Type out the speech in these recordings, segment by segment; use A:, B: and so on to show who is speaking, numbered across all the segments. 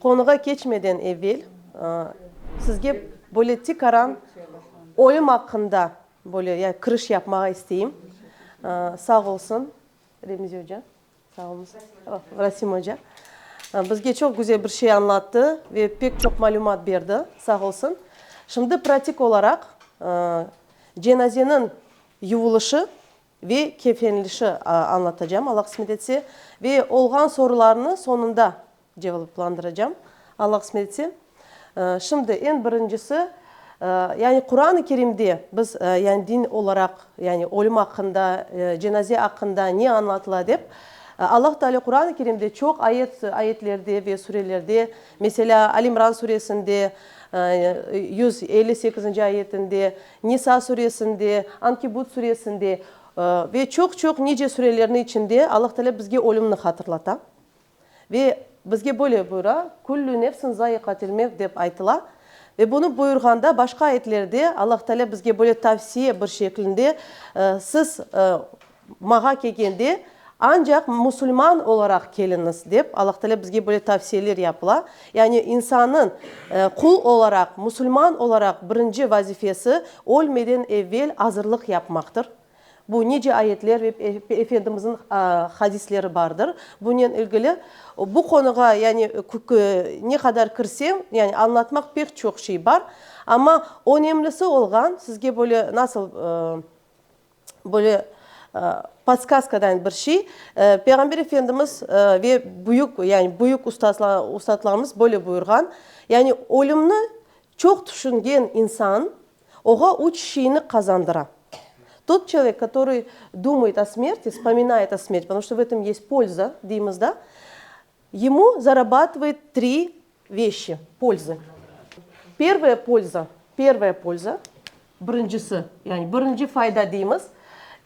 A: Qonuğa keçmeden evel, sizge böyle tikaran ölüm aqqında böyle yani kiriş yapmağa isteyim. Sağ olsun, Remzi oca. Sağ oluñız, Rasim oca. Bizge çoq güzel bir şey añlattı ve pek çoq malümat berdi. Sağ olsun. Şimdi pratik olaraq cenazeniñ yuvulışı ve kefenlişi añlatacağım, Alla qısmet etse, ve olğan sorularnı soñunda cevaplandıracağım, Alla qısmet etse. Şimdi eñ birincisi, yani Quran-ı Kerimde biz, yani din olaraq, yani ölüm aqqında, cenaze aqqında ne añlatıla dep, Allah Teala Quran-ı Kerimde çoq ayet, ayetlerde ve surelerde, meselâ, Al-İmran suresinde, 158-nci ayetinde, Nisa suresinde, Ankebut suresinde ve çoq-çoq nice surelerniñ içinde Allah Teala bizge ölümni hatırlata. Ve bizge böyle buyura, Küllü nefsin zaiqatil mevt dep aytıla. Ve bunı buyurğanda başqa ayetlerde Allah Teala bizge böyle tavsiye bir şeklinde, Siz mağa kelgende ancaq musulman olaraq keliñiz dep Allah Teala bizge böyle tavsiyeler yapıla. Yani insannıñ qul olaraq, musulman olaraq birinci vazifesi ölmeden evel azırlıq yapmaqtır. Bu nice ayetler ve Efendimizniñ hadisleri bardır bunen ilgili. Bu qonuğa yani ne qadar kirsem, yani añlatmaq pek çoq şey bar. Amma önemlisi olğan, sizge böyle nasıl böyle podskazkadan bir şey, Peyğamber Efendimiz ve büyük, yani büyük ustadlarımız böyle buyurğan, yani ölümni çoq tüşüngen insan, Oğa üç şeyni qazandıra. Tot çelovek, kotorıy dumает o smerti, vspominает o smerti, потому что v etom est pольза, deymiz da, ему zarabatıvayet tri veşçi, pользы. Pervaya pольза, pervaya pольза, birincisi, yani birinci fayda deymiz,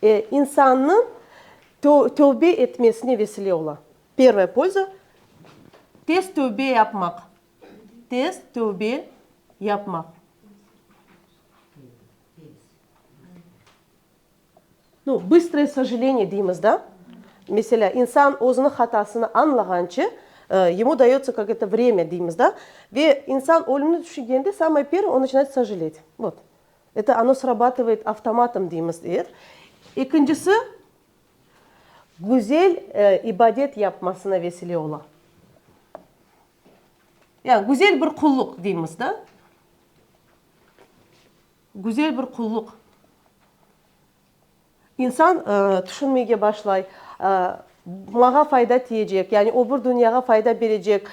A: insannıñ tövbe etmesine vesile ola. Pervaya pольза, tez tövbe yapmaq. Tez tövbe yapmaq. Nu, bıstroye sojaleniye deymiz, da? Meselâ, insan özüniñ hatasını añlağance, emu dayotsa kakoe-to vremya deymiz, da? Ve insan ölümni tüşüngende, samoye pervoye, on naçinayet sojalet. Vot. Eto ono srabatıvayet avtomatom deymiz, er. Ekincisi, güzel ibadet yapmasına vesile ola. Yani güzel bir qulluq deymiz, da? Güzel bir qulluq. İnsan tüşünmege başlay, maña fayda tiyecek, yani o bir dünyağa fayda berecek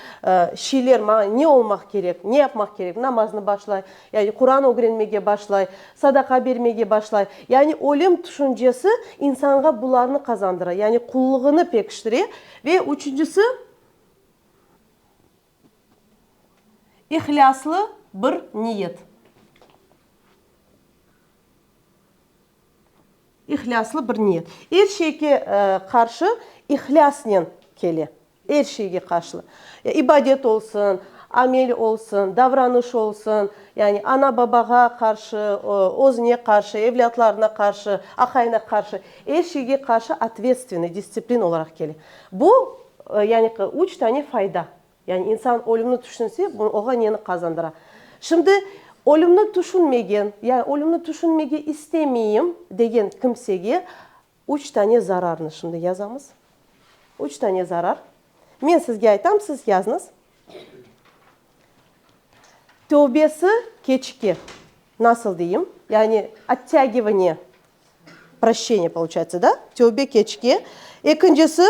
A: şeyler maña ne olmaq kerek, ne yapmaq kerek, namaznı başlay, yani Quran ögrenmege başlay, sadaqa bermege başlay. Yani ölüm tüşüncesi insanğa bularnı qazandıra, yani qullığını pekiştire. Ve üçüncisi, İhlâslı bir niyet. İhlâslı bir niyet. Er şeyge qarşı ihlâsnen kele. Er şeyge qarşı. İbadet olsun, amel olsun, davranış olsun, yani ana-babağa qarşı, özüne qarşı, evlâtlarına qarşı, aqayına qarşı, er şeyge qarşı otvetstvenniy, distsiplin olaraq kele. Bu, yani, üç tane fayda. Yani insan ölümni tüşünse, bu oña neni qazandıra? Şimdi ölümni tüşünmegen, ya ölümni tüşünmege istemeyim degen kimsege üç tane zararnı şimdi yazamız. Üç tane zarar. Men sizge aytam, siz yazıñız. Tövbesi keçike. Nasıl deyim? Yani ottâgivaniye proşçeniya poluçayetsa, da? Tövbe keçike. Ekincisi,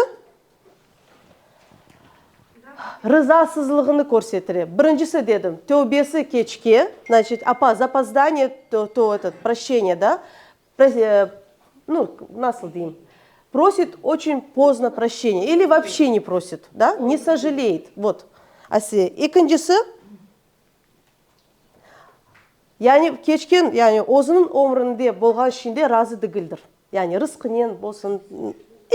A: rızasızlığını körsetire. Birincisi dedim, tövbesi keçike, znaçit, apa, zapozdaniye, to, to, etot, proşçeniye, da? Nu, nasıl deyim, prosit oçün pozdno proşçeniye ili voobşe ne prosit, da, ne sojaleyet, vot. Ekincisi, yani keçken, yani özüniñ ömründe bolğan şeyinde razı degildir. Yani rızqınen bolsun,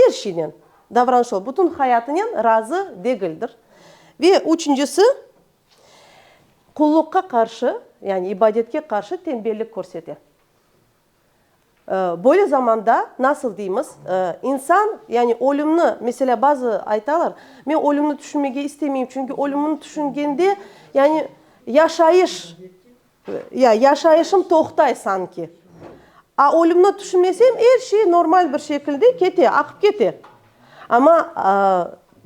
A: er şeynen, davranış olaraq, bütün hayatınen razı degildir. Ve üçüncisi, qulluqqa qarşı, yani ibadetke qarşı tenbellik körsete. Böyle zamanda, nasıl deymiz, insan, yani ölümni, meselâ, bazı aytalar, men ölümni tüşünmege istemeyim, çünki ölümni tüşüngende, yani yaşayış, ya, yaşayışım toqtay sanki. A ölümni tüşünmesem, er şey normal bir şekilde kete, aqıp kete. Amma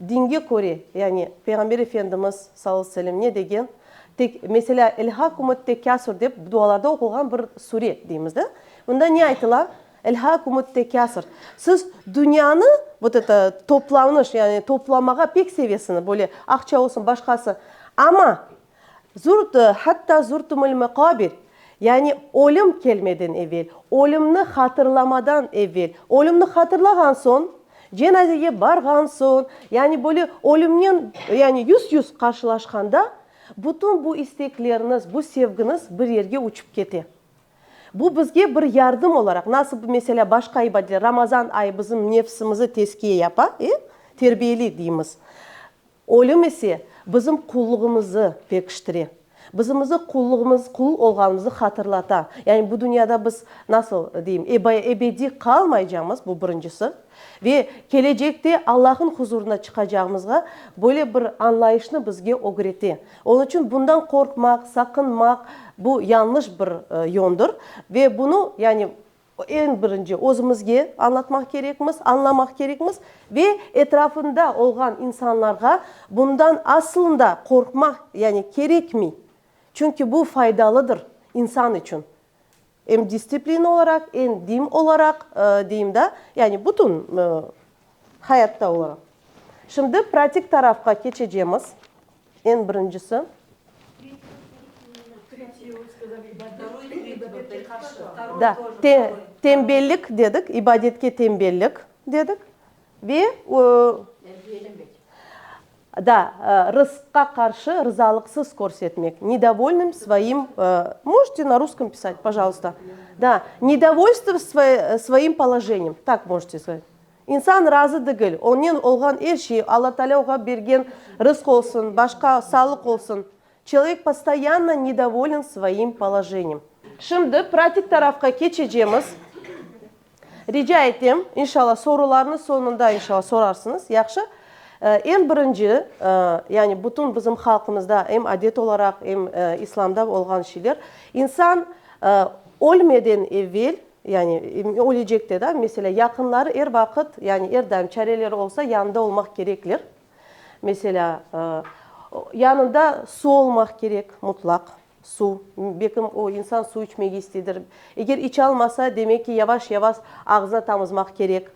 A: dinge köre, yani Peyğamber Efendimiz, sallallahu aleyhi ve sellem, ne degen? Tek, meselâ, Elhâkumut-tekâsur dep dualarda oqulğan bir sure deymiz, da? Bunda ne aytıla? Elhâkumut-tekâsur. Siz dünyanı, vot eto, toplanış, yani toplamağa pek sevesiñiz, böyle aqça olsun, başqası. Amma zurt, hatta zurtumul meqabir, yani ölüm kelmeden evel, ölümni hatırlamadan evel, ölümni hatırlağan soñ, cenazege barğan soñ, yani böyle ölümnen, yani yüz-yüz qarşılaşqanda, bütün bu istekleriñiz, bu sevgiñiz bir yerge uçıp kete. Bu bizge bir yardım olaraq, nasıl, meselâ, başqa ibadetler, Ramazan ayı bizim nefsimizi tezkiye yapa, e, terbiyeley deymiz. Ölüm ise bizim qulluğımızı pekiştire. Bizimizi qulluğımız, qul olğanımızı hatırlata. Yani bu dünyada biz, nasıl deyim, ebediy qalmaycamız, bu birincisi. Ve kelecekte Allah'ın huzuruna çıqacağımızğa böyle bir añlayışnı bizge ögrete. Onıñ içün bundan qorqmaq, saqınmaq, bu yañlış bir yondır. Ve bunı, yani eñ birinci özümizge añlatmaq kerekmiz, añlamaq kerekmiz ve etrafında olğan insanlarğa bundan aslında qorqmaq, yani kerekmey. Çünki bu faydalıdır insan içün. Em distsiplina olaraq, em din olaraq, deyim da, yani bütün hayatta olaraq. Şimdi pratik tarafqa keçecemiz. Eñ birincisi. Da, tenbellik dedik, ibadetke tenbellik dedik ve Da, rızqqa qarşı rızalıqsız körsetmek, nedovolnım svoim, možete na ruskom pisat, pojaluysta, da, nedovolstvo svoim polojeniyem, tak možete skazat. İnsan razı degil, onen olğan er şey, Alla Taalâ oña bergen rızq olsun, başqa sağlıq olsun, çelovek postoyanno nedovolen svoim polojeniyem. Şimdi pratik tarafqa keçecemiz. Rica etem, inşallah, sorularnı soñunda inşallah sorarsıñız, yahşı? Eñ birinci, yani bütün bizim halqımızda em adet olaraq, em İslamda olğan şeyler, insan ölmeden evel, yani ölecekte da, meselâ, yaqınları er vaqıt, yani er daim çareleri olsa, yanında olmaq kerekler. Meselâ, yanında su olmaq kerek mutlaq. Suv, belkim o insan suv içmege isteydir. Eger içalmasa, demek ki, yavaş-yavaş ağzına tamızmaq kerek.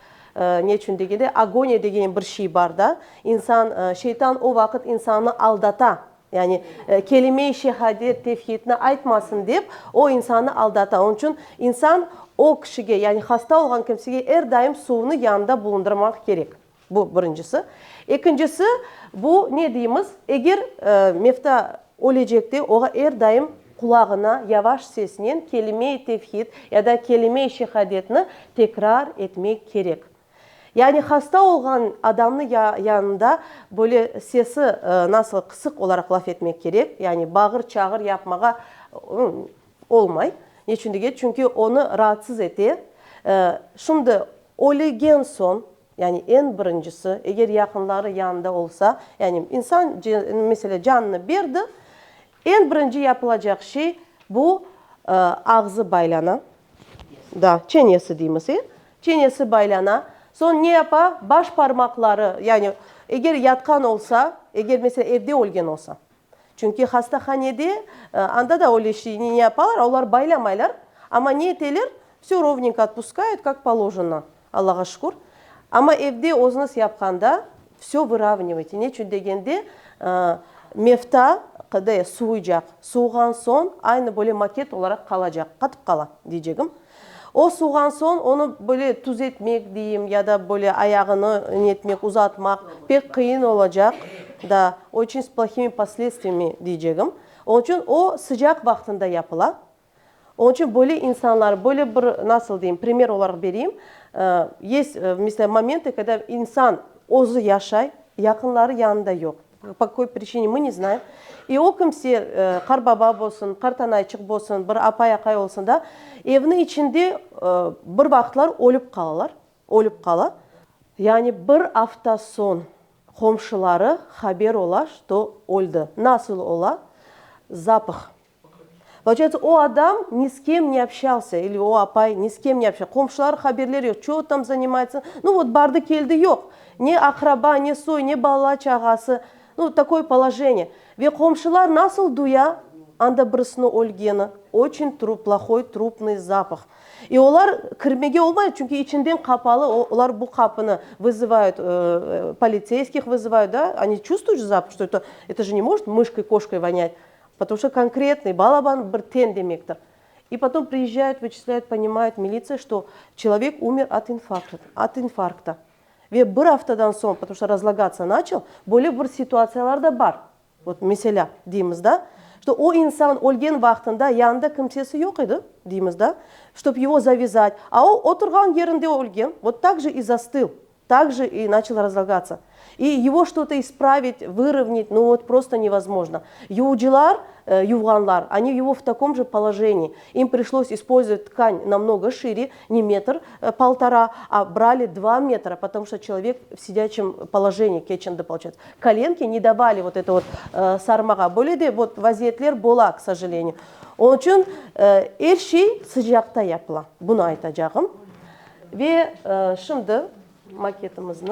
A: Ne içün degende, agoniya degen bir şey bar da, insan, şeytan o vaqıt insannı aldata, yani kelime-i şehadet, tevhidni aytmasın dep, o insannı aldata. Onıñ içün insan o kişige, yani hasta olğan kimsege er daim suvnı yanında bulundırmaq kerek. Bu birincisi. Ekincisi, bu ne deymiz, eger mevta ölecekte, oğa er daim qulağına yavaş sesnen kelime-i tevhid ya da kelime-i şehadetni tekrar etmek kerek. Yani hasta olğan adamnı yanında böyle sesi nasıl qısıq olaraq laf etmek kerek, yani bağır-çağır yapmağa olmay. Neçün degende, çünki onı raatsız ete. Şimdi ölgen soñ, Yani eñ birincisi, eger yaqınları yanında olsa, yani insan, meselâ, canını berdi, eñ birinci yapılacaq şey, bu ağzı baylana, da, çenesi deymiz, e, çenesi baylana, soñ ne yapa, baş parmaqları, yani eger yatqan olsa, eger, meselâ, evde ölgen olsa, çünki hastahanede, anda da öyle şey, ne yapalar, olar baylamaylar, amma ne eteler, vsö rovnenko otpuskayut, kak polojeno. Allağa şükür. Amma evde özüñiz yapqanda, vsö vıravnivayte. Ne içün degende, mevta qday suvuycaq. Suvuğan soñ, aynı böyle maket olaraq qalacaq, qatıp qala, deycegim. O suvuğan soñ, onı böyle tüzetmek deyim, ya da böyle ayağını netmek, uzatmaq pek qıyın olacaq, da, oçün s plohimi posledstviyami, deycegim. Onıñ içün o sıcaq vaqtında yapıla. Onıñ içün böyle insanlar, böyle bir, nasıl deyim, primer olaraq bereyim, есть, meselâ, momentı, kogda insan özü yaşay, yaqınları yanında yoq. Po какой причине, мы не знаем. И o kimse, qarbaba bolsun, qartanayçıq bolsun, bir apay, aqay olsun da, evniñ içinde bir vaqıtlar ölip qalalar, ölip qala. Yani bir afta soñ qomşuları haber ola, çto öldi. Nasıl ola? Zapah. Получается, o adam ni s kem ne общался, ili o apay ni s kem ne общался. Qomşular haberleri yoq, ço tam занимается. Nu vot bardı keldi yoq. Ne aqraba, ne soy, ne bala çağası. Nu, takoye položeniye. Ve qomşular nasıl duya anda birisiniñ ölgeni? Oçün plohoy trupnıy zapah. И olar kirmege olmay, çünki içinden qapalı, olar bu qapını vızывают, politseyskih vızывают, da, oni çuvstvuyut же zapah, что это, это же не может мышкой, кошкой вонять, потому что konkretный, balaban bir ten demektir. И потом приезжают, вычисляют, понимают милиция, что человек умер от инфаркта, от инфаркта. Ve bir aftadan soñ, потому что razlagаться начал, böyle bir situatsiyalar da bar. Vot meselâ, deymiz da, что o insan ölgen vaqtında yanında kimsesi yoq edi, deymiz da, чтоб его завязать, a o oturğan yerinde ölgen, vot так же и застыл, так же и начал razlagаться. И его что-то исправить, выровнять, ну вот просто невозможно. Yuvucılar, yuvğanlar, они его в таком же положении. Им пришлось использовать ткань намного шире, не метр, полтора, а брали 2 метра, потому что человек в сидячем положении keçindi, получается. Коленки не давали вот это вот sarmağa. Böyle de вот vaziyetler bola, к сожалению. Onıñ içün er şey sıcaqta yapıla. Bunı aytacağım. Ve şimdi maketimizni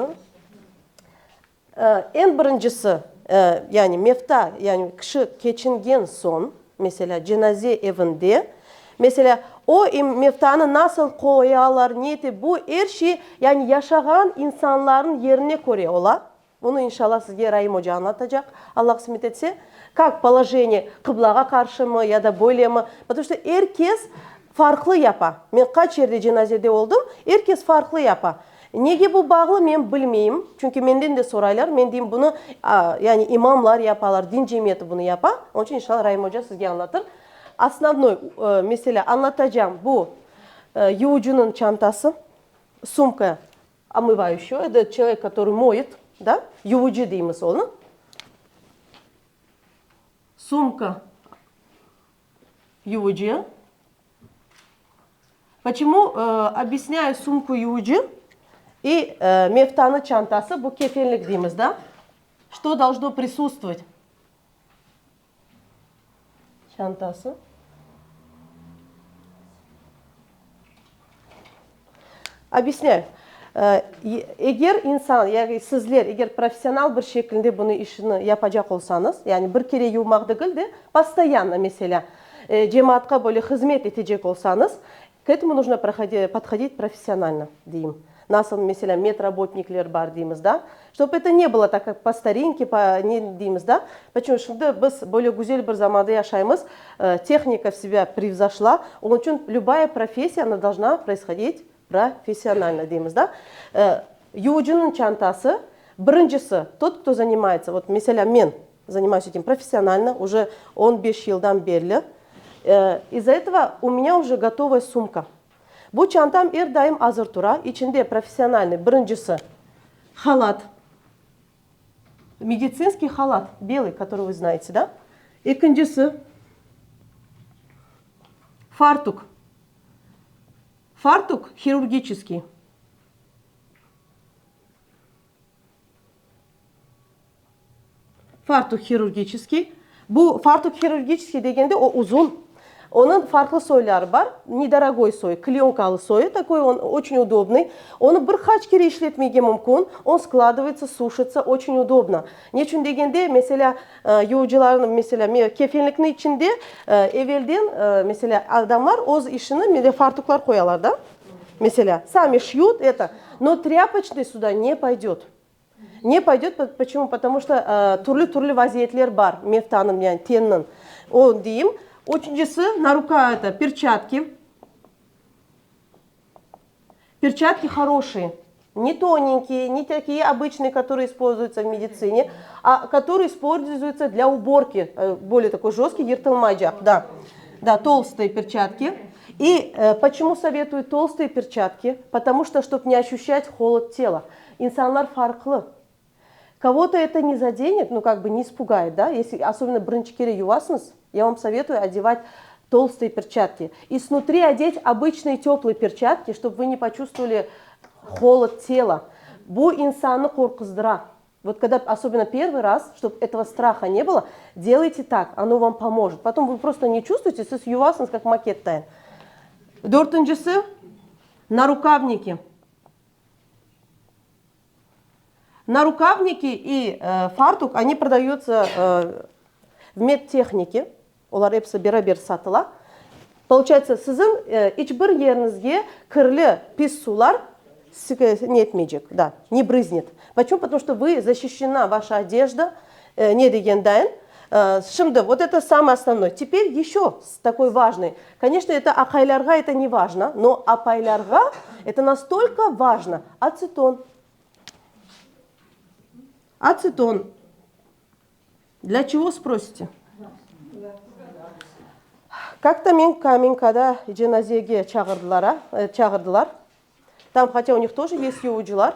A: eñ birincisi, yani mefta, yani kişi keçingen soñ, meselâ, cenaze evinde, meselâ, o meftanı nasıl qoyalar, ne ete, bu er şey, yani yaşağan insanlarnıñ yerine köre ola. Bunı, inşallah, sizge Raim oca añlatacaq, Alla qısmet etse. Kak položeniye, qıblağa qarşımı ya da böylemi, потому что er kes farqlı yapa. Men qaç yerde cenazede oldım, er kes farqlı yapa. Nege bu bağlı, men bilmeyim, çünki menden de soraylar, men deyim, bunı, yani imamlar yapalar, din cemiyeti bunı yapa, onıñ içün, inşallah, Raim oca sizge añlatır. Osnovnoy, meselâ, añlatacağım, bu yuvucınıñ çantası, sumka omывающего, это человек, который моет, da, yuvucı deymiz onı. Sumka yuvucı. Почему объясняю sumku yuvucı и meftanı çantası, bu kefenlik deymiz, da? Что должно присутствовать? Çantası. Объясняю. Eger insan, yani sizler, eger professional bir şekilde bunı işini yapacaq olsañız, yani bir kere yuvmaq degil de, postoyanno, meselâ, cemaatqa böyle hızmet etecek olsañız, k этому нужно podhodit professionalno, deyim. Nasıl, meselâ, medrabotnikler bar deymiz, da, ştob eto ne bylo tak, kak po starinke, po ne deymiz, da. Почему? Şimdi biz böyle güzel bir zamanda yaşaymız, tehnika vsebâ prevzoşla, onıñ içün lübaya professiya, ona dolžna proishodit professionalno deymiz, da. Yuvucınıñ çantası, birincisi, tot, kto zanimayetsâ, vot, meselâ, men zanimayus etim professionalno, uje on beş yıldan berli, iz-za etova u menya uje gotovaya sumka. Bu çantam er daim azır tura, içinde professionalnıy, birincisi, halat, meditsinskiy halat, belıy, kotoryy vı znayete, da? Ekincisi, fartuk, fartuk hirurgiçeskiy. Fartuk hirurgiçeskiy. Bu fartuk hirurgiçeskiy degende o uzun. Onıñ farqlı soyları bar. Nedorogoy soy, kleyonkalı soyu, takoy on oçün udobnıy. Onı bir qaç kere işletmege mümkün. On skladывается, suşится, oçün udobno. Neçün degende, meselâ, yuvucılarnıñ, meselâ, kefenlikniñ içinde evelden, meselâ, adamlar öz işini, mele fartuklar qoyalar da, meselâ, sami şiyut, eto, no trâpoçnıy süda ne poydet. Ne poydet, poçemu, potomu çto türlü-türlü vaziyetler bar meftanıñ, yani tenniñ. O deyim. Üçüncisi, na ruka, eto, perçatki. Perçatki horoşiye, ne tonenkiye, ne takiye obıçnıye, kotorıye ispolzuyutsâ v meditsine, a kotorıye ispolzuyutsâ dlâ uborki, bolее takoy jostkiy, yırtılmaycaq, da, da, tolstıye perçatki. I poçemu sovetuyu tolstıye perçatki, potomu çto, ştob ne oşüşçat holod tela. İnsanlar farqlı. Kogo-to это не заденет, ну как бы не испугает, да, если особенно birinci kere yuvasıñız, я вам советую одевать толстые перчатки. И снутри одеть обычные теплые перчатки, чтобы вы не почувствовали холод тела. Bu insannı qorquzdıra. Вот когда, особенно первый раз, чтобы этого страха не было, делайте так, оно вам поможет. Потом вы просто не чувствуете, siz yuvasıñız, как макет tayın. Dörtüncisi, narukavniki. Narukavniki и fartuk, они продаются в medtehnike, olar episi beraber satıla. Получается, siziñ iç bir yeriñizge kirli, pis suvlar ne etmeycek, da, ne brıznет. Почему? Потому что вы защищена, ваша одежда, ne degen dayın. Şimdi, вот это самое основное. Теперь еще такой важный. Конечно, это aqaylarğa это не важно, но apaylarğa это настолько важно. Ацетон. Ацетон. Для чего, спросите? Как-то men Kamenkada cenazege çağırdılar, çağırdılar. Там, хотя у них тоже есть yuvucılar,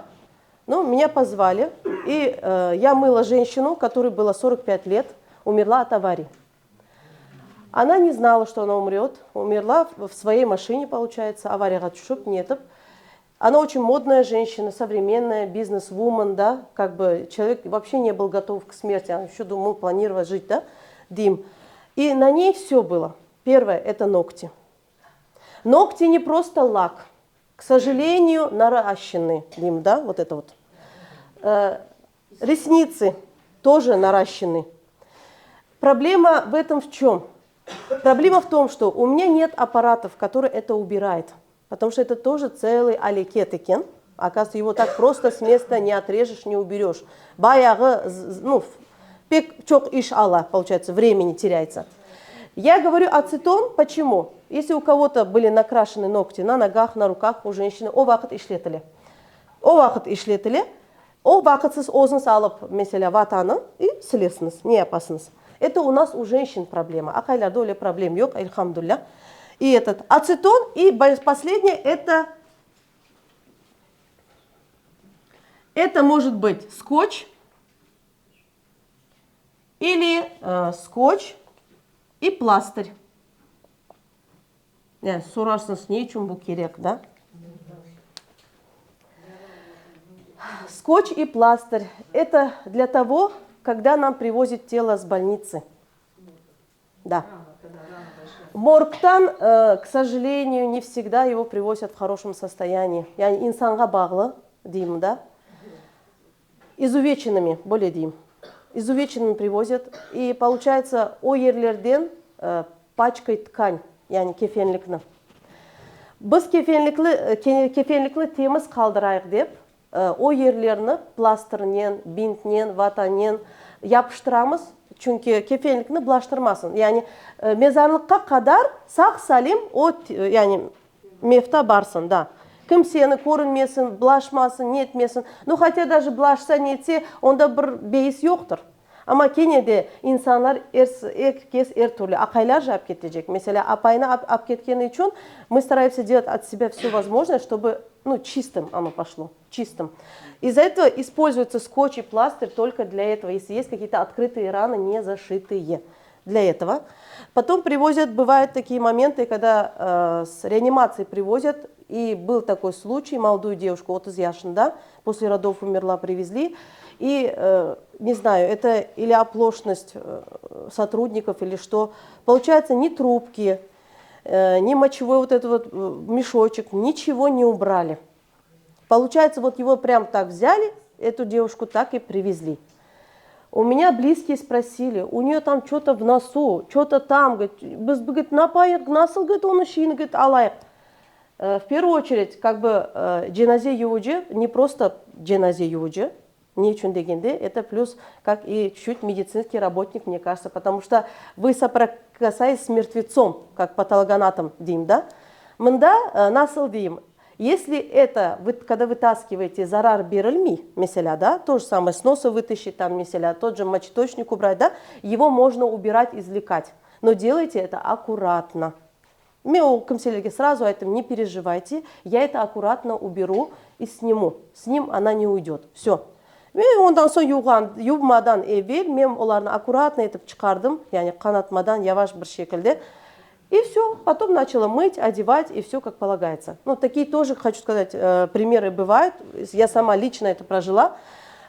A: но меня позвали. И я мыла женщину, которой было 45 лет, умерла от аварии. Она не знала, что она умрет. Умерла в своей машине, получается, avariyağa tüşip, netip. Она очень модная женщина, современная, бизнес-вумен, да, как бы человек вообще не был готов к смерти, он еще думал, планировал жить, да, deyim. И на ней все было. Первое – это ногти. Ногти не просто лак, к сожалению, наращенные, deyim, да, вот это вот. Ресницы тоже наращены. Проблема в этом в чем? Проблема в том, что у меня нет аппаратов, которые это убирает. Потому что это тоже целый aleket eken. Оказывается, его так просто с места не отрежешь, не уберешь. Bayağı, ну, pek çoq iş ala, получается, времени теряется. Я говорю ацетон, почему? Если у кого-то были накрашены ногти на ногах, на руках у женщины, o vaqıt işletile. O vaqıt işletile, o vaqıt siz özüñiz alıp, meselâ, vatanı и silesiñiz, ne yapasıñız? Это у нас у женщин проблема. Aqaylarda öyle problem yoq, elhamdülilâ. И этот ацетон, и последнее, это, это может быть скотч или скотч и пластырь. Yani sorarsıñız, ne içün bu kerek, da? Скотч и пластырь. Это для того, когда нам привозят тело с больницы. Да. Morgtan, к сожалению, не всегда его привозят в хорошем состоянии. Yani insanğa bağlı, deyim, da. Изувеченными, böyle deyim. Изувеченными привозят. И получается, o yerlerden пачкой ткань, yani kefenlikni. Biz kefenlikli, kefenlikni temiz qaldırayıq dep, o yerlerni plastırnen, bintnen, vatanen yapıştıramız, çünki kefenlikni bulaştırmasın. Yani mezarlıqqa qadar sağ-salim o, yani mevta barsın, da. Kimseni körünmesin, bulaşmasın, ne etmesin. Nu, hatâ daje bulaşsa, ne etse, onda bir beis yoqtır. Amma kene de insanlar er, er kes er türlü. Aqaylar ja ap ketecek. Meselâ, apayını ap ketkeni içün мы стараемся делать от себя все возможное, чтобы, ну, чистым оно пошло, чистым. Из-за этого используется скотч и пластырь только для этого, если есть какие-то открытые раны, не зашитые. Для этого. Потом привозят, бывают такие моменты, когда с реанимации привозят, и был такой случай, молодую девушку, 30 yaşında, после родов умерла, привезли. И, не знаю, это или оплошность сотрудников, или что. Получается, ни трубки, ни мочевой вот этот вот мешочек, ничего не убрали. Получается, вот его прям так взяли, эту девушку так и привезли. У меня близкие спросили, у нее там что-то в носу, что-то там, говорит, biz, говорит, ne yapayıq, nasıl, говорит, onı şeyini, говорит, alayıq. В первую очередь, как бы cenaze yuvucı, не просто cenaze yuvucı, ne içün degende, это плюс, как и чуть-чуть медицинский работник, мне кажется, потому что вы соприкасаетесь с мертвецом, как патологоанатом deyim, да? Mında nasıl deyim, если это, вы, когда вытаскиваете zarar berilmey, meselâ, да, то же самое с носа вытащить, там, meselâ, тот же мочеточник убрать, да, его можно убирать, извлекать, но делайте это аккуратно. Men o kimselerge сразу ayttım, не переживайте, я это аккуратно уберу и сниму. С ним она не уйдет. Все. Ve ondan soñ yuvğan, yuvmadan evel men olarnı akkuratno etip çıqardım, yani qanatmadan yavaş bir şekilde. И все, потом начала мыть, одевать, и все как полагается. Ну, такие тоже, хочу сказать, примеры бывают. Я сама лично это прожила.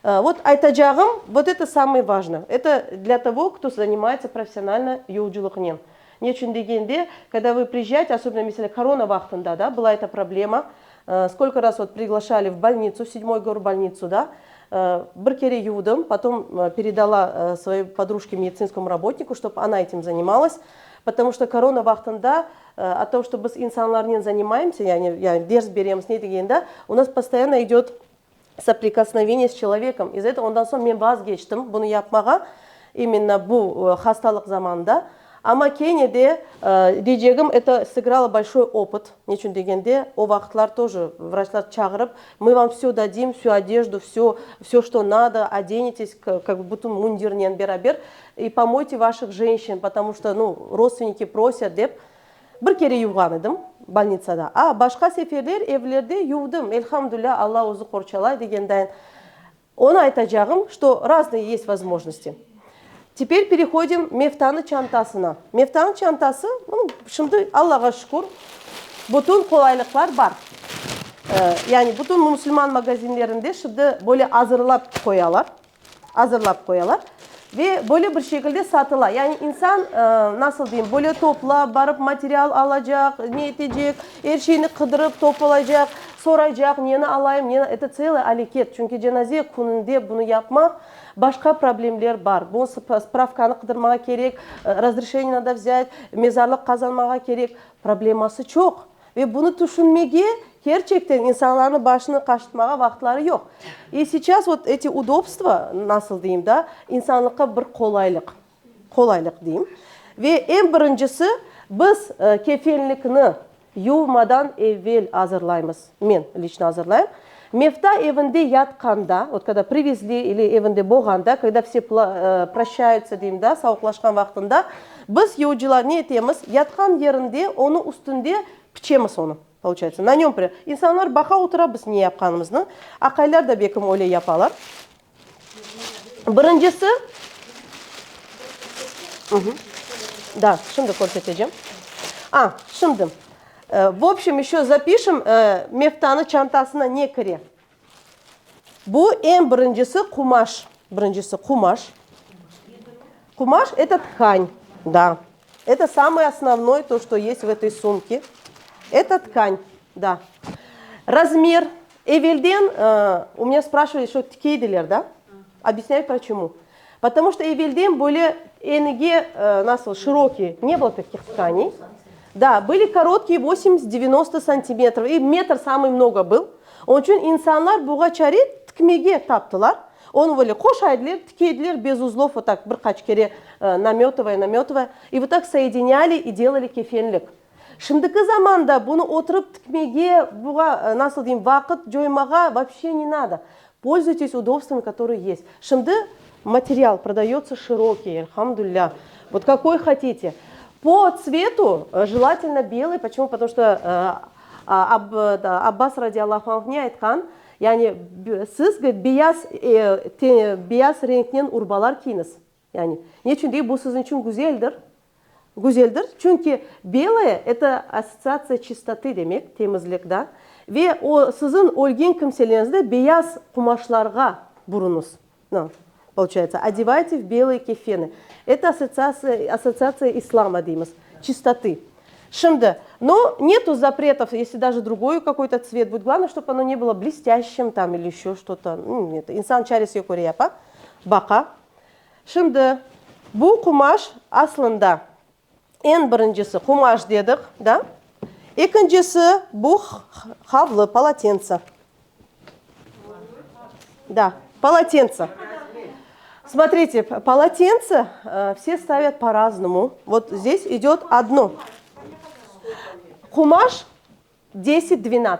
A: Вот aytacağım, вот это самое важное. Это для того, кто занимается профессионально yuvıcılıqnen. Neçün degende, когда вы приезжаете, особенно, meselâ, korona vaqtında, да, была эта проблема. Сколько раз вот приглашали в больницу, в седьмой горбольницу, да, bir kere yuvdım, потом передала своей подружке, медицинскому работнику, чтобы она этим занималась, потому что korona vaqtında о том, что biz insanlarnen занимаемся, yani, yani ders beremiz, ne degende, у нас постоянно идет соприкосновение с человеком. Из-за этого ondan soñ men vazgeçtim bunı yapmağa, именно bu hastalıq zamanında. Amma kene de deycegim, это сыграло большой опыт. Neçün degende, o vaqıtlar тоже vraçlar çağırıp, мы вам все дадим, всю одежду, все, все, что надо, оденетесь, как бы bütün mundirnen beraber, и помойте ваших женщин, потому что, ну, родственники просят dep. Bir kere yuvğan edim больницада. A başqa seferler evlerde yuvdım. Elhamdülilâ, Alla özü qorçalay degendayin. Onı aytacağım, что разные есть возможности. Теперь переходим meftanı çantasına. Meftanı çantası, ну, şimdi Allağa şükür, bütün qolaylıqlar bar. Yani bütün musulman magazinlerinde şimdi böyle azırlap qoyalar. Azırlap qoyalar. Ve böyle bir şekilde satıla. Yani insan, nasıl deyim, böyle toplap, barıp material alacaq, ne etecek, er şeyni qıdırıp toplaycaq, soraycaq, neni alayım, neni, это целый aleket. Çünki cenaze kününde bunı yapmaq, başqa problemler bar. Bu spravkanı qıdırmağa kerek, разрешение надо взять, mezarlıq qazanmağa kerek. Probleması çoq. Ve bunı tüşünmege kerçekten insanlarnıñ başını qaşıtmağa vaqıtları yoq. И сейчас вот эти удобства, nasıl deyim da, insanlıqqa bir qolaylıq, qolaylıq deyim. Ve eñ birincisi, biz kefenlikni yuvmadan evel azırlaymız. Men лично azırlayım. Mefta evinde yatqanda, вот когда привезли или evinde bolğanda, когда все прощаются deyim da, sağlıqlaşqan vaqtında, biz yuvıcılar ne etemiz? Yatqan yerinde, onıñ üstünde piçemiz onı. Получается, на нем insanlar baqa otura biz ne yapqanımıznı. Aqaylar da belkim öyle yapalar. Birincisi, да, şimdi körsetecem. A, şimdi. В общем, еще запишем meftanı çantasına ne kire. Bu eñ birincisi qumaş. Birincisi qumaş. Qumaş – это ткань, да. Это самое основное, то, что есть в этой сумке. Это ткань, да. Размер. Evelden, у меня спрашивали, что tike ediler, да? Объясняю почему. Потому что evelden böyle enige, nasıl, широкие, не было таких тканей. Да, были короткие 80-90 сантиметров. И метр самый много был. Onıñ içün insanlar buña çare tikmege taptılar. Onı böyle qoşa ediler, tike ediler без узлов, вот так bir qaç kere наметывая, наметывая. И вот так соединяли и делали kefenlik. Şimdiki zamanda bunı oturıp tikmege, buña, nasıl deyim, vaqıt coymağa вообще не надо. Пользуйтесь удобствами, которые есть. Şimdi материал продается широкий, elhamdülilâ. Вот какой хотите. По цвету желательно белый. Почему? Потому что Abbas radiyallahu anh ne aytqan? Yani siz, говорит, beyaz, beyaz renknen urbalar kiyiñiz. Yani neçün dey, bu siziñ içün güzeldir. Güzeldir. Çünki белое – это ассоциация чистоты demek, temizlik, да. Ve o siziñ ölgen kimseleriñizni beyaz qumaşlarğa bürüñiz. Ну, получается, одевайте в белые кефени. Это ассоциация, ассоциация ислама deymiz, чистоты. Şimdi, но нету запретов, если даже другой какой-то цвет будет. Главное, чтобы оно не было блестящим там или еще что-то. Ну, нет. İnsan çaresine köre yapa. Baqa. Şimdi bu qumaş aslında eñ birincisi qumaş dedik, да? Ekincisi bu havlı, полотенце. Да, полотенце. Смотрите, полотенце все ставят по-разному. Вот здесь идет одно. Qumaş 10-12.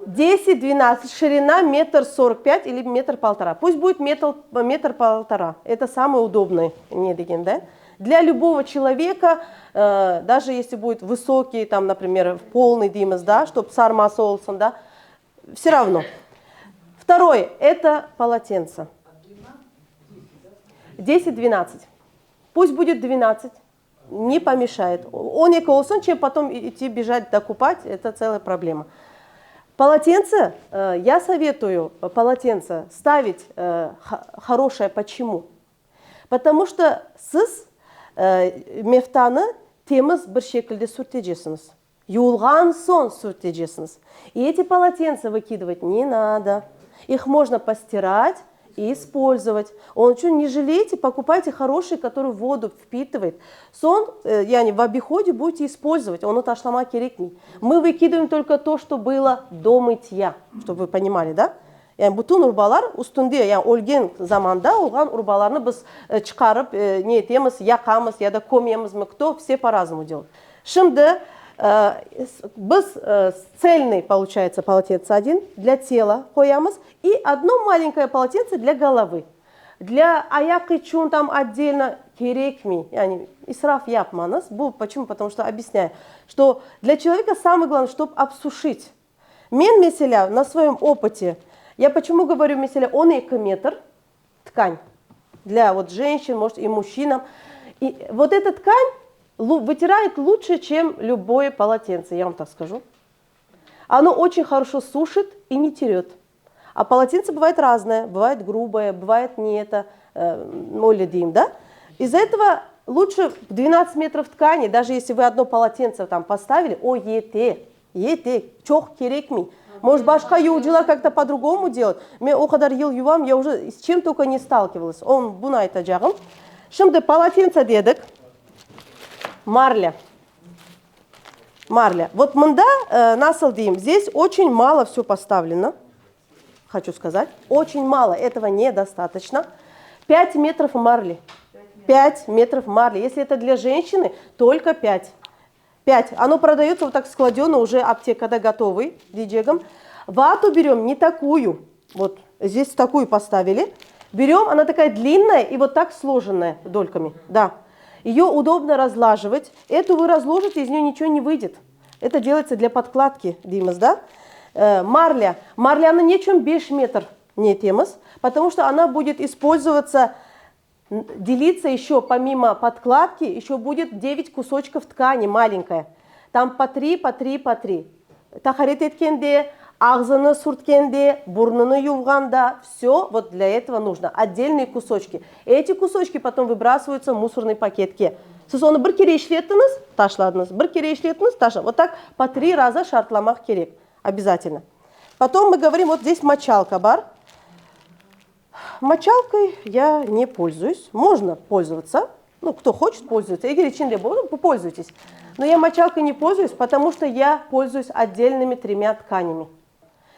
A: 10-12, ширина метр 45 или метр полтора. Пусть будет метр, метр полтора. Это самый удобный, ne degen, да? Для любого человека, даже если будет высокий, там, например, полный deymiz, да, чтобы sarması olsun, да, все равно. Второе, это полотенце. 10-12. Пусть будет 12, не помешает. 12 olsun, чем потом идти бежать докупать, это целая проблема. Полотенце, э, я советую полотенце ставить э, хорошее. Почему? Потому что siz e, mevtanı temiz bir şekilde sürteceksiñiz. Yuvulğan soñ sürteceksiñiz. И эти полотенца выкидывать не надо. Их можно постирать и использовать. Onıñ içün не жалейте, покупайте хороший, который воду впитывает. Soñ, э, yani в обиходе будете использовать, onı taşlamaq kerekmey. Мы выкидываем только то, что было до мытья, чтобы вы понимали, да? Yani bütün urbalar üstünde, yani ölgen zamanda olğan urbalarnı biz e, çıqarıp e, ne etemiz, yaqamız ya da kömemiz mi, кто, все по-разному делают. Şimdi e, biz цельный, получается, полотенце один для тела qoyamız и одно маленькое полотенце для головы. Для ayaq içün там отдельно kerekmey, yani israf yapmañız. Bu почему? Потому что объясняю, что для человека самое главное, чтобы обсушить. Men meselâ на своем опыте, я почему говорю, meselâ, 12 метр ткань для вот женщин, может и мужчинам. И вот эта ткань вытирает лучше, чем любое полотенце, я вам так скажу. Оно очень хорошо сушит и не терет. А полотенце бывает разное, бывает грубое, бывает не это, э, deyim, да? Из-за этого лучше 12 метров ткани, даже если вы одно полотенце там поставили, o yete, yete, çoq kerekmey. Может, başqa yuvucılar как-то по-другому делают. Men o qadar yıl yuvam, я уже с чем только не сталкивалась. On bunı aytacağım. Şimdi полотенце dedik. Марля. Марля. Вот mında, э, nasıl deyim, здесь очень мало все поставлено. Хочу сказать. Очень мало. Этого недостаточно. 5 метров марли. 5 метров марли. Если это для женщины, только 5. 5. Оно продается вот так складено, уже аптекада готовый, deycegim. Вату берем не такую. Вот здесь такую поставили. Берем, она такая длинная и вот так сложенная дольками. Да. Ее удобно разлаживать. Эту вы разложите, из нее ничего не выйдет. Это делается для подкладки, deymiz, да? Э, марля. Marlânı ne içün 5 метр ne etemiz, потому что она будет использоваться, делиться еще помимо подкладки, еще будет 9 кусочков ткани маленькая. Там по 3, по 3, по 3. Taharet etkende, ağzını sürtkende, burnunı yuvğanda, все вот для этого нужно. Отдельные кусочки. Эти кусочки потом выбрасываются в мусорный пакетке. Siz onı bir kere işlettiñiz, taşladıñız. Bir kere işlettiñiz, taşla. Вот так по три раза şartlamaq kerek. Обязательно. Потом мы говорим, вот здесь мочалка bar. Мочалкой я не пользуюсь. Можно пользоваться. Ну, кто хочет, пользуется. Eger içinde пользуйтесь. Но я мочалкой не пользуюсь, потому что я пользуюсь отдельными тремя тканями.